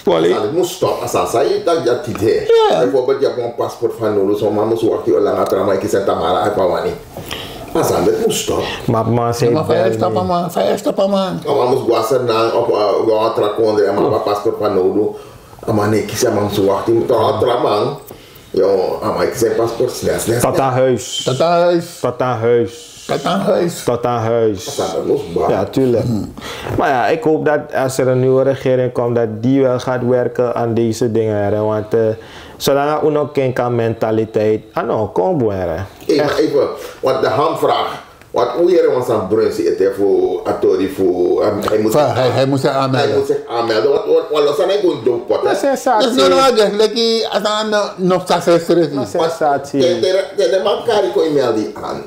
poli. A sani mus stop, a sani san yu taki dati de. Ja. Bijvoorbeeld yu abi wan paspoort fanowdu, son man mus wakti langa, tra man e kisi en tamara, a e pawani. A sani dati mus stop. Ma man sei, ma fa yu e stop a man, fa yu e stop a man. A man mus go na Sranan of, eh, go na wan tra kondre, a man abi a paspoort fanowdu. A man no e kisi, a man mus wakti, mi, tra, tra man. Yo, a man e kisi en paspoort snel, snel, snel. Tot aan huis. Tot aan huis. Tot aan huis. Tot aan huis. Tot aan huis. A sani dati mus bari. Ja, tuurlijk. Maar ja, ik hoop dat als er een nieuwe regering komt, dat die wel gaat werken aan deze dingen, hè, want, eh, zolang un no ken a mentaliteit, a no kon bun, hè. Hey, maar even, want de hamvraag. Want un yere wan sani Brunsi ete fu a tori fu, eh, hij moet zich, hij, hij moet zich aanmelden. Hij moet zich aanmelden. Want, want, want lo sani e go na dowpot, hè. Na sensatie. Dus no, no, dus leki, a sani no, no sensatie. Na sensatie. Te, te, te den man kari kon, yu meld yu aan.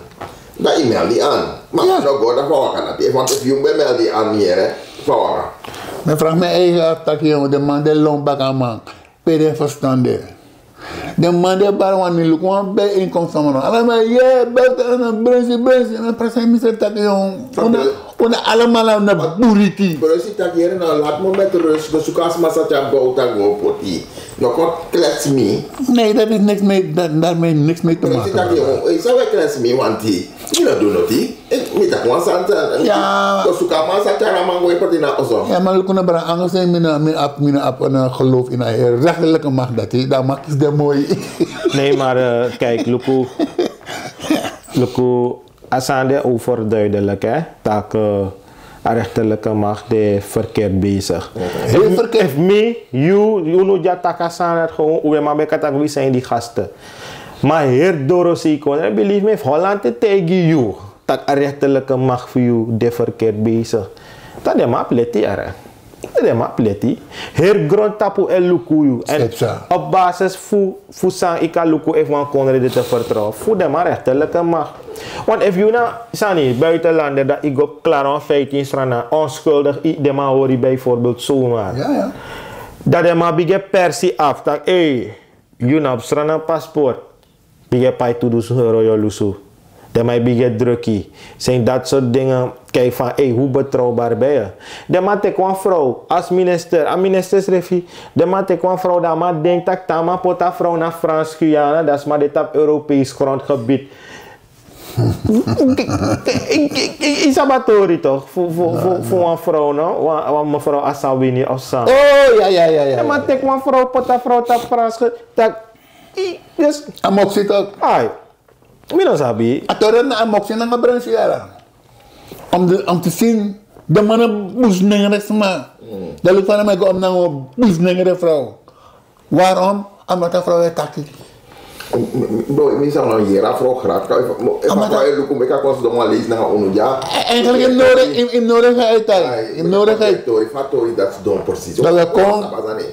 Dan yu meld yu aan. Ma no go dan fa waka dati. Want efu yu ben meld yu aan, mi yere, fa waka. Mi e vraag mi eigen af taki, yo, den man di e lon baka a man, pe den ferstan de? Den man di e bari wan, mi luku wan bijeenkomst, man. Ala man, ye, bel, Brunsi, Brunsi. Mi e prakseri misrefi taki, yo, un na, un na alamala na buriti. Brunsi taki, yere, no, laat me met rust. Bezoek a sma san tyari Bouta go poti. No kon klets mi. Nee, dat is niks mee, dat, daarmee niks mee te maken. Brunsi taki, yo, eh, san wi e klets mi wanti? Mi no du noti. Eh, mi taki wan sani. Ja. Bezoek a man san tyari a man go poti na oso. Ja, maar luku no, bra, angels, mi no, mi no abi, mi no abi, eh, geloof in a rechterlijke macht dati. Dan maak yu den moi. Nee, maar, eh, kijk, luku, luku, a sani de overduidelijk, hè, taki, eh, a rechterlijke macht de verkeerd bezig. Heel verkeerd. Efu mi, yu, yu no, dya, taki a sani dati, gewoon, un ben man, ben kan taki wi zijn die gasten. Maar heel doro seconde, believe me, efu Holland e taigi yu taki a rechterlijke macht fu yu de verkeerd bezig, dan den man abi leti, yere. Den man abi leti. Heel grondtapu e luku yu. En op basis fu, fu san yu kan luku efu wan kondre de te vertrouwen, fu den man rechterlijke macht. Want efu yu na sani, buitenlander, dan yu go klari wan feiti in Sranan, onschuldig, yu, den man hori bijvoorbeeld zomaar. Ja, ja. Dan den man bigin e persi af, taki, ey, yu na abi Sranan paspoort. Bigin e pai tu dusun euro, yu o lusu. Den man e bigin e druk yu. Zijn dat soort dingen, kijk van, ey, hoe betrouwbaar ben je? Den man teki wan vrouw als minister, a minister srefi. Den man teki wan vrouw, dan a man denki taki te a man poti a vrouw na Frans Guyana, dan a sma de tapu Europees grondgebied. Yu sabi a tori toch? Fu, fu, fu, fu wan vrouw, no? Wan, wan mevrouw Asawini of san. Oh, ja, ja, ja, ja. Den man teki wan vrouw, poti a vrouw tapu Frans ge-, taki, yu, dus. A moksi toch? Ai. Mi no sabi. A tori na a moksi nanga bransi yara. Om te sin de man na busnengre sma. Dan luk fa na man go om nanga busnengre frow. Warom? Amata frow e taki. Boi mi san no yera frow graf ka efa frow e luku meki a kon sidon wan leisi nanga unu dya. Eigenlijk in nore in nore ga uital in nore ga. Tori fa tori dat sidon precies. Dat we kon.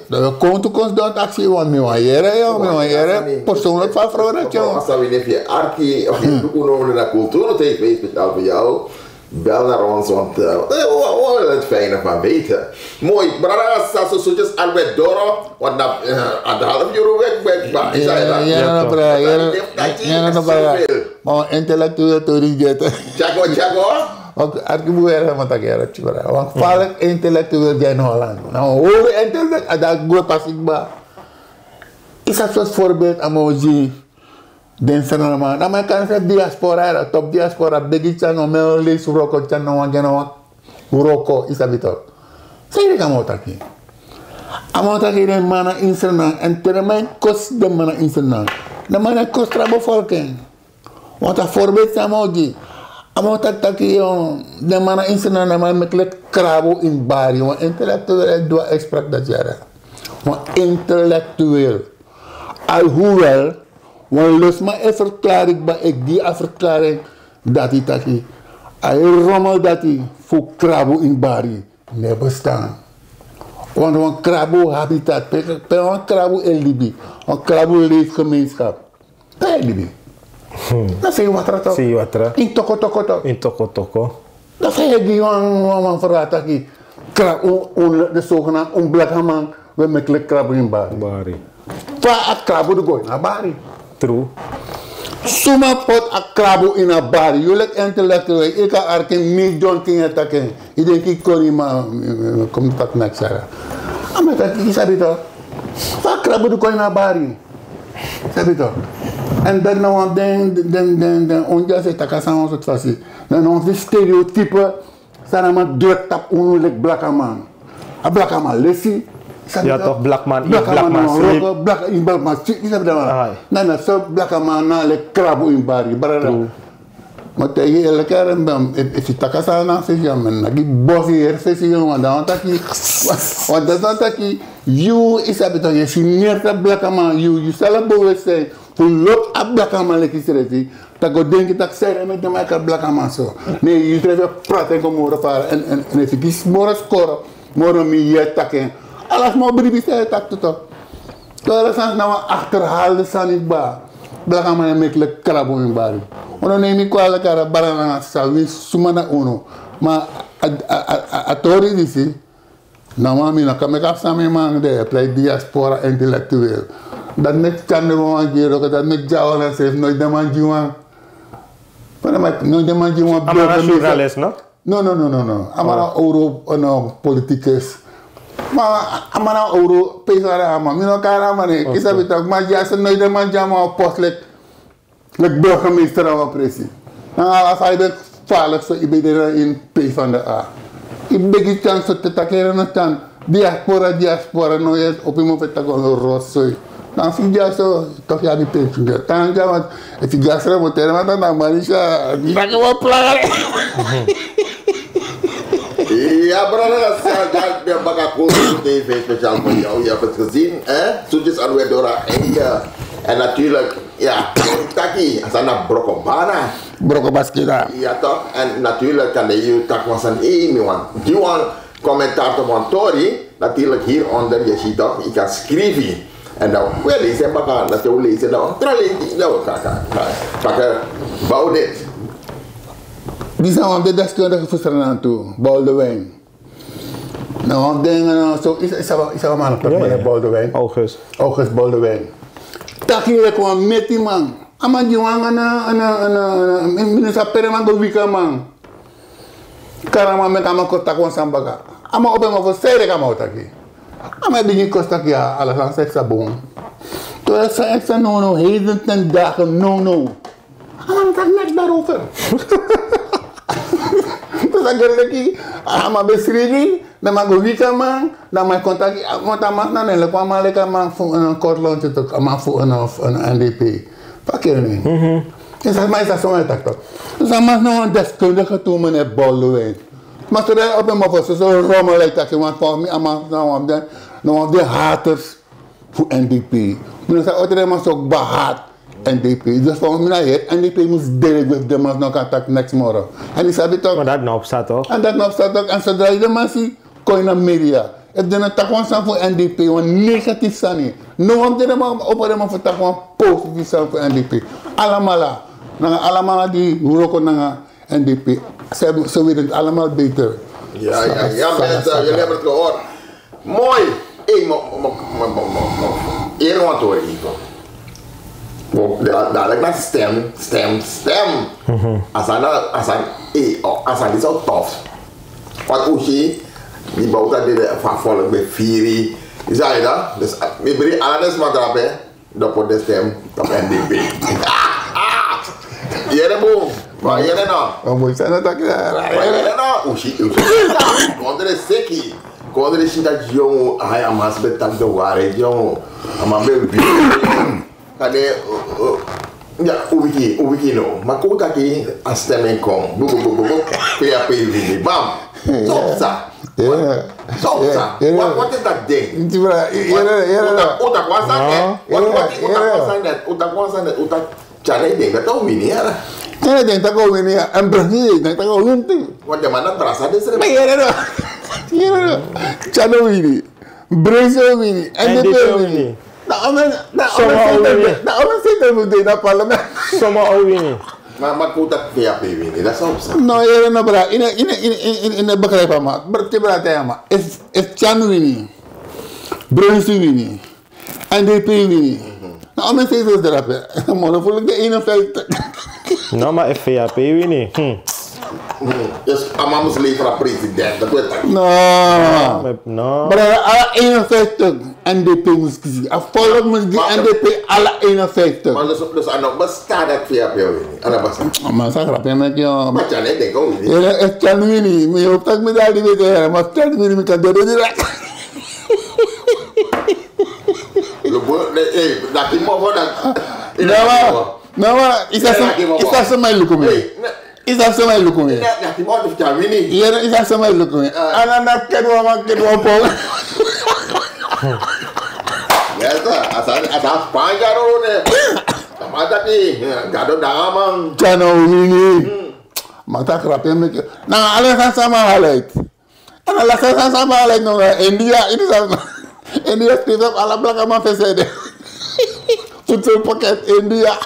Dat we kon tu kon sidon taksi wan mi wan yere yo mi wan yere persoonlijk fa frow dat yo. Asa wini fi arki of luku no na kulturu te speciaal voor jou. Bel naar ons, want uh, we, we willen het fijne van weten. Mooi, brada, sa so zoetjes alweer doro. Want na uh, anderhalf uur weg, weg, maar ik zei dat. Ja, ja, no, brada. Ja, no, brada. Maar intellectueel tori get. Chago, chago. Ook arki buere man tak yara chibra. Want falk intellectueel get in Holland. Nou, hoge intellect, dat gue pasikba. Is dat soort voorbeeld aan Moji? Den srana man dan man kan srefi diaspora yara top diaspora begi tyari no men o leisi wroko tyari no wan gi en na wan wroko yu sabi tok. San yu denki a man o taki? A man o taki den man na ini srana èn te den man e kosi den man na ini srana den man e kosi tra bevolking. Want a voorbeeld san a man o gi a man o taki taki den man na ini srana den man e meki leki krabu ini bari wan intellectueel e du a uitspraak dati yara. Wan intellectueel. Alhoewel wan losma e verklaring kba e gi a verklaring dati taki a heri rommel dati fu krabu ini bari no e bestan. Want wan krabu habitat pe wan krabu e libi wan krabu leefgemeenschap pe e libi. Na sei watra tok. Sei watra ini toko toko tok. Ini toko toko. Dan fa yu e gi wan wan fu yu a taki krabu un de sogenaamd un blakaman we meki leki krabu ini bari. Fa a krabu di go ini a bari? Tru. Suma poti a krabu ini a bari yu leki intelektueel yu kan arki mi dyonkin yu e taki en yu denki yu koni ma kon mi taki naki sara. A mi e taki yu sabi tok. Fa a krabu di go ini a bari? Sabi tok. Èn dati na wan den den den den un dyasi e taki a sani wan sortu fasi. Na na wan fu den stereotype san na man druk tapu unu leki blakaman. A blakaman lesi. Sabi tok. Blakaman na wan wroko blakaman siki sabi dati wan. Na na so blakaman na leki krabu ini bari brada. Ma taigi yu elke yari mi ben efu yu taki a sani na fesi ya mi na gi bosi heri fesi yu wan dan wan taki wan dan wan taki yu yu sabi taki yu e si neri tapu blakaman yu yu sala bewustin fu lobi a blakaman leki srefi. Tak' go denki tak' seri en meki den man e kari blakaman so. Ne yu srefi e prati en kon moro fara en en en efu yu kisi moro skoro moro mi yu e taki en. Ala sma o bribi san yu e taki tu tok. Tori san na wan akterhalde sani kba. Blakaman e meki leki krabu ini bari. Unu no e mi kwali kara bara nanga sisa winsi suma na unu. Ma a a a a tori disi. Na wan mi no kan meki a fu san mi man de e plei diaspora intelektueel. Dati meki tyari no wan gi yu roko dati meki dyawan na srefi noiti den man gi wan. Fa den man gi wan. Amara surgales no? No no no no no amara owru no politikus. Ma amara owru peisara ama mi no kari ama ne yu sabi tak' ma gi a sani noiti den man gi ama wan post leki. Leki burgemeester na wan presi. Nanga ala fa yu ben faliki so yu ben de na ini pei fan de a. Yu begi tyani so te taki yu no tyani. Diaspora diaspora no yu e opo yu mofu e taki wan rotsoy. Dan fu yu dya so toki abi pensioen dya tan dya want efu yu dya srefi o teri man dan na manisha naki wan plagari. Ya brada, dat is ja, ja, ben baka cool. Deze speciaal voor jou. Je hebt het gezien, hè? Zoetjes alweer door haar eigen. En natuurlijk, ja, taki, asana brokobana. Broko baskida. Ja toch? En natuurlijk kan de yu tak wan san eni wan. Di wan commentaar to wan tori. Natuurlijk hieronder, je ziet toch, je kan schrijven. En dan wil je lezen, baka, dat je wil lezen, dan tra lezen, dan kan, kan, kan. Baka, bouw dit. Disi na wan fu den deskundige fu Sranan tu, Boldewijn. Na wan fu den so yu sabi a man na taki man na Boldewijn. August Boldewijn. Taki yu leki wan meti man. A man gi wan nanga na na na na mi no sabi pe den man go wiki a man. Kari a man meki a man kon taki wan sani baka. A man opo en man fu san yu leki a man o taki. A man e bigin kosi taki ya ala sani san yu sa bun. Tori san yu sa nownow heden ten dage nownow. A man taki neks darover. Dus a gerleki a man ben sribi dan man go wiki a man. Dan man e kon taki want a man sna nen leki wan man leki a man fu en kortlonti tok a man fu en of en n d p. Fa keri nen? Yu sabi, ma yu sabi san mi e taki tok. San man na wan deskundige tu, meneer Baldwin. Ma so dan yu opo en mofo so, so rommel e taki, want volgens mi a man na wan fu den, na wan fu den haters fu N D P. Mi no sabi o den man so kba haat N D P. Dus volgens mi na heri N D P mus dede gwe fu den man no kan taki niks moro. En yu sabi tok. Maar dat no opsa tok. En dat no opsa tok. En zodra yu den man si kon ini a media. Efu den no taki wan sani fu N D P, wan negatief sani. No wan fu den man opo den man fu taki wan positief sani fu N D P. Alamala. Nanga alamala di wroko nanga N D P. Ze, ze weten het allemaal beter. Ja, ja, ja, mensen, jullie hebben het gehoord. Mooi. Hey, mo, mo, mo, mo, mo, mo. Hier want hoor even. Mo, da-, dadelijk naar stem, stem, stem. Asana, asana, hey, oh, asana is zo tof. Wat Ushi, die bouwt dat dit van volk met Firi. Die zei dat. Dus, eh, mi bri, ala den sma drape. Dan poti den stem op N D P. Yere bun. Ma yere no. Ma moi sani taki. Ma yere no. Ushi, ushi. Kondre seki. Kondre si taki yongu. Ai, a man ben taki de ware yongu. A man ben wi. Kade, uh, uh, ya, un wiki, un wiki no. Ma kon taki a stem en kon. Bu, bu, bu, bu, bu. Pe ya pe wini. Bam. Sopsa. Sopsa. Wat, wat is dat ding? Uta kwasan net. Uta kwasan net. Uta Tyana e denki tak' a o wini, yara. Tyana e denki tak' a o wini, yara. En Brahmi e denki tak' a o wini tu. Want den man na brasa den srefi. Ma yere no. Yere no. Tyana o wini. Brahmi o wini. N D P o wini. Na omen, na omen seitel fu de na parlement. Soma o wini. Ma, ma kon taki F A P wini, dat is opsa. No, yere no, bra. Yu no, yu no, yu no, yu no, yu no begrijp, man. Bra, te bra, te, man. Efu, efu Tyana wini. Brahmi wini. N D P wini. Na omen seitel drape. Moro fu luku de eenenvijftig. No, ma efu F A P wini. Hmm. Hmm. Dus a man mus leveren a president, dat weet ik. No. No, maar, no. Maar ala eenenvijftig, N D P mus kisi. A volk mus gi N D P ala eenenvijftig. Maar dus, dus a no bestaat dat F A P wini. A no bestaat. Maar sa grap, hè, met jou. Maar Tyana e denki o wini. Ja, echt Tyana wini. Maar je hoopt dat ik me daar niet weet, hè. Maar Tyana wini, mi kan dodo direct. Lobo, ne, eh, dati mofo dati. No, ma, no, ma, yu sabi, yu sabi san mi e luku mi. Yu sabi san mi e luku mi. Dati mofo fu Tyana wini. Yu sabi san mi e luku mi. Ah. A no na kedi wan man, kedi wan po. Yes, sir. Asa, asa Spanja no ne. Sama dati, eh, gado danga man. Tyana o wini. Hmm. Ma taki rapi en meki. Na, ala san sama highlight. En ala san, san, san, maar, like, no, India, ini san, India skrifi op ala blakaman fesi ede. Voedselpakket India.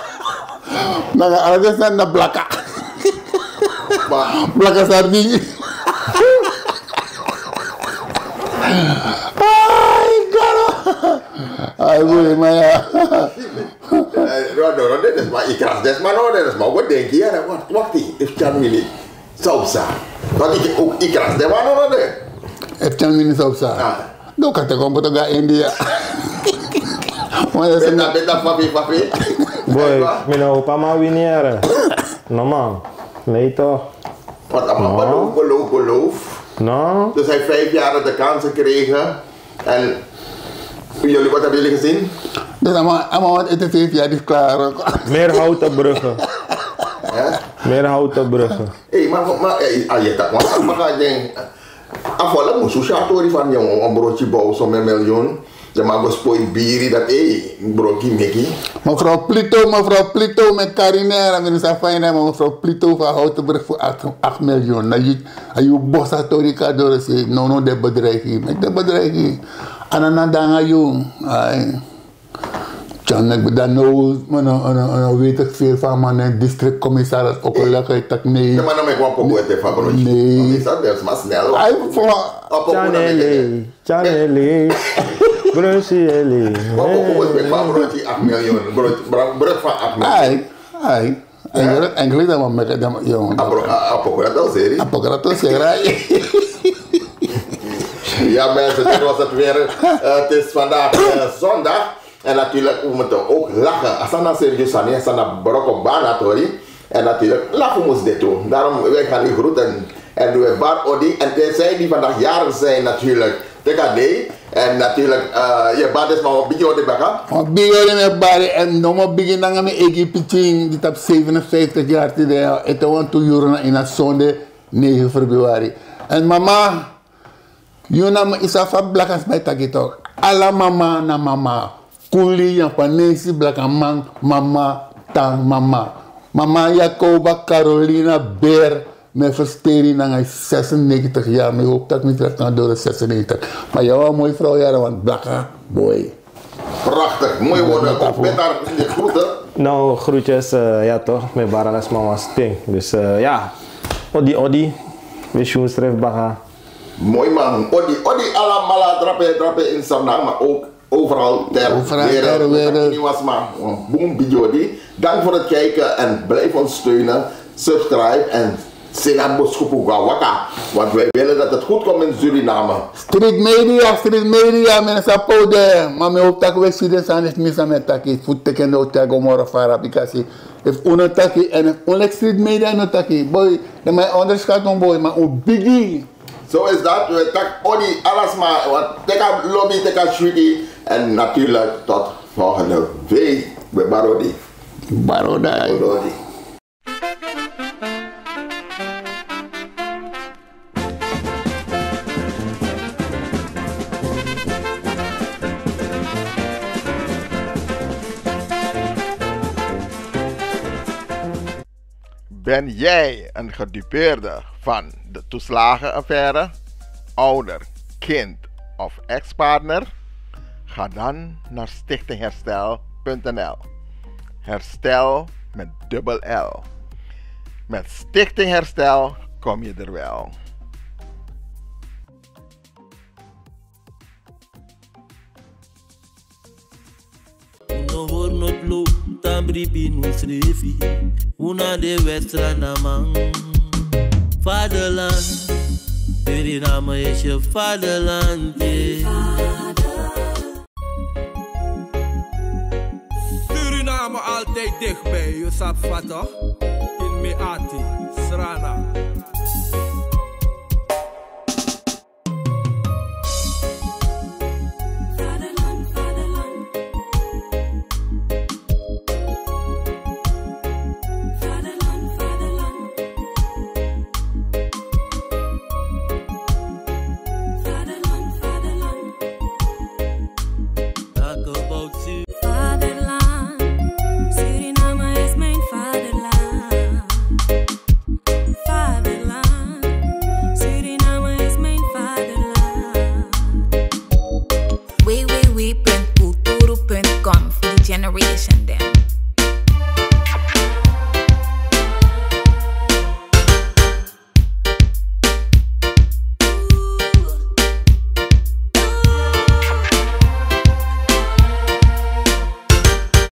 Nanga ala den sani na blaka. Blaka sardine. Ai, gado. Ai, boy, ma ya. Eh, no, no, no, den sma, yu krasi den sma, no, den sma o go denki, ya, wakti, wakti, efu Tyana wini. San o psa? Want yu, yu krasi den wan, no, no, de. Efu Tyana wini, san o psa? Ah. Dan un kan teki wan moto go na India. Beta, beta, fafi, fafi. Boy, mi no hoop a man wini, yere. No, man. Nee, toch. Want a man beloof, beloof, beloof. No. Dus hij heeft vijf jaar de kans gekregen. En jullie, wat hebben jullie gezien? Dus a man, a man wani ete vijf jaar, die is klaar. Meer houten bruggen. Hè? Meer houten bruggen. Hey, maar, maar, hey, a yu e taki wan sani, maar ga denki. A volk mus susu a tori van yu, wan broti bow, someni miljoen. Den man go spoiti biri, dati, hey, broti meki. Mevrouw Pluto, mevrouw Pluto, mi e kari nen, mi no sabi fa yu nen, ma mevrouw Pluto fu a Houtenbrug fu acht, acht miljoen. Na yu, a yu bosi a tori kon doro, sei, no, no, den e bedreig yu. Meki den bedreig yu. A no na danga yu. Ai. Tyan, meki dan no, no, no, no, no, weet ik veel van, maar een districtcommissaris ook wel lekker, tak' nee. Nee, maar dan meki wan poku ete fu a broti. Nee. Is dat, dat is maar snel. Ai, voor Tyan e lei, Tyan e lei. Brunsi e lei. Wan poku ete fu a broti acht miljoen. Broti, bra-, broti fu acht miljoen. Ai, ai. Eigenlijk, eigenlijk dan meki den, yu. A bro-, a, a poku dati o seri. A poku dati o seri. Ja, mensen, dit was het weer. Eh, het is vandaag, eh, zondag. En natuurlijk, we moeten ook lachen. A sani na serieus sani, a sani na broko bana tori. En natuurlijk, lachen mus de tu. Daarom, wij gaan u groeten. En we bari odi. En tenzij die vandaag jarig zijn, natuurlijk. Teki a dei. En natuurlik, eh, yu e bari dus, ma wan bigi odi baka. Wan bigi odi mi e bari, en no mi o bigin nanga mi eigi pikin di tapu zevenenvijftig yari tide, ete wantu yuru na ini a sonde negen februari. En mama, yu na mi, yu sabi fa blaka sma e taki tok. Ala mama na mama. Kuli, Yapanesi, blakaman, mama, tan, mama. Mama Jacoba Carolina Beer, mi e fersiteri nanga yu zesennegentig yari. Mi hopi tak' mi trek kan doro zesennegentig. Ma yu na wan moi vrouw yari, want blaka boi. Prachtig, moi woorden. Beter, groeten. Nou, groetjes, eh, ja toch, mi e bari ala sma wan sting. Dus, eh, ja, odi, odi, we zien ons terug, baka. Moi man, odi, odi alamala, drape, drape in Sranan, maar ook overal ter wereld. Overal ter wereld. Ini wan sma, wan bun bigi odi. Dank voor het kijken en blijf ons steunen. Subscribe en seni a boskopu go na waka. Want wij willen dat het goed komt in Suriname. Street Media, Street Media, mi no sabi fa un de. Ma mi hopi tak' un e si den sani disi san mi e taki, fu teki en doro te a go moro fara, bikasi efu un no taki, en efu un leki Street Media no taki, boi, dan mi e onderschat un, boi, ma un bigi. Zo is dat, we taki odi ala sma, want teki a lobi, teki a switi. En natuurlijk tot volgende week. We bari odi. Bari odi. Odi, odi. Ben jij een gedupeerde van de toeslagenaffaire, ouder, kind of ex-partner? Ga dan naar stichting herstel punt n l. Herstel met dubbel L. Met Stichting Herstel kom je er wel. Un no hori noti lo, un tan bribi in unsrefi. Un na de West-Srananman. Vaderland, Suriname is je vaderland, yeah. Suriname altijd dichtbij, yu sabi fa toch? In mi ati, Sranan. Vaderland, Suriname is mijn vaderland. Vaderland, Suriname is mijn vaderland. W W W punt kulturu punt com voor de generation.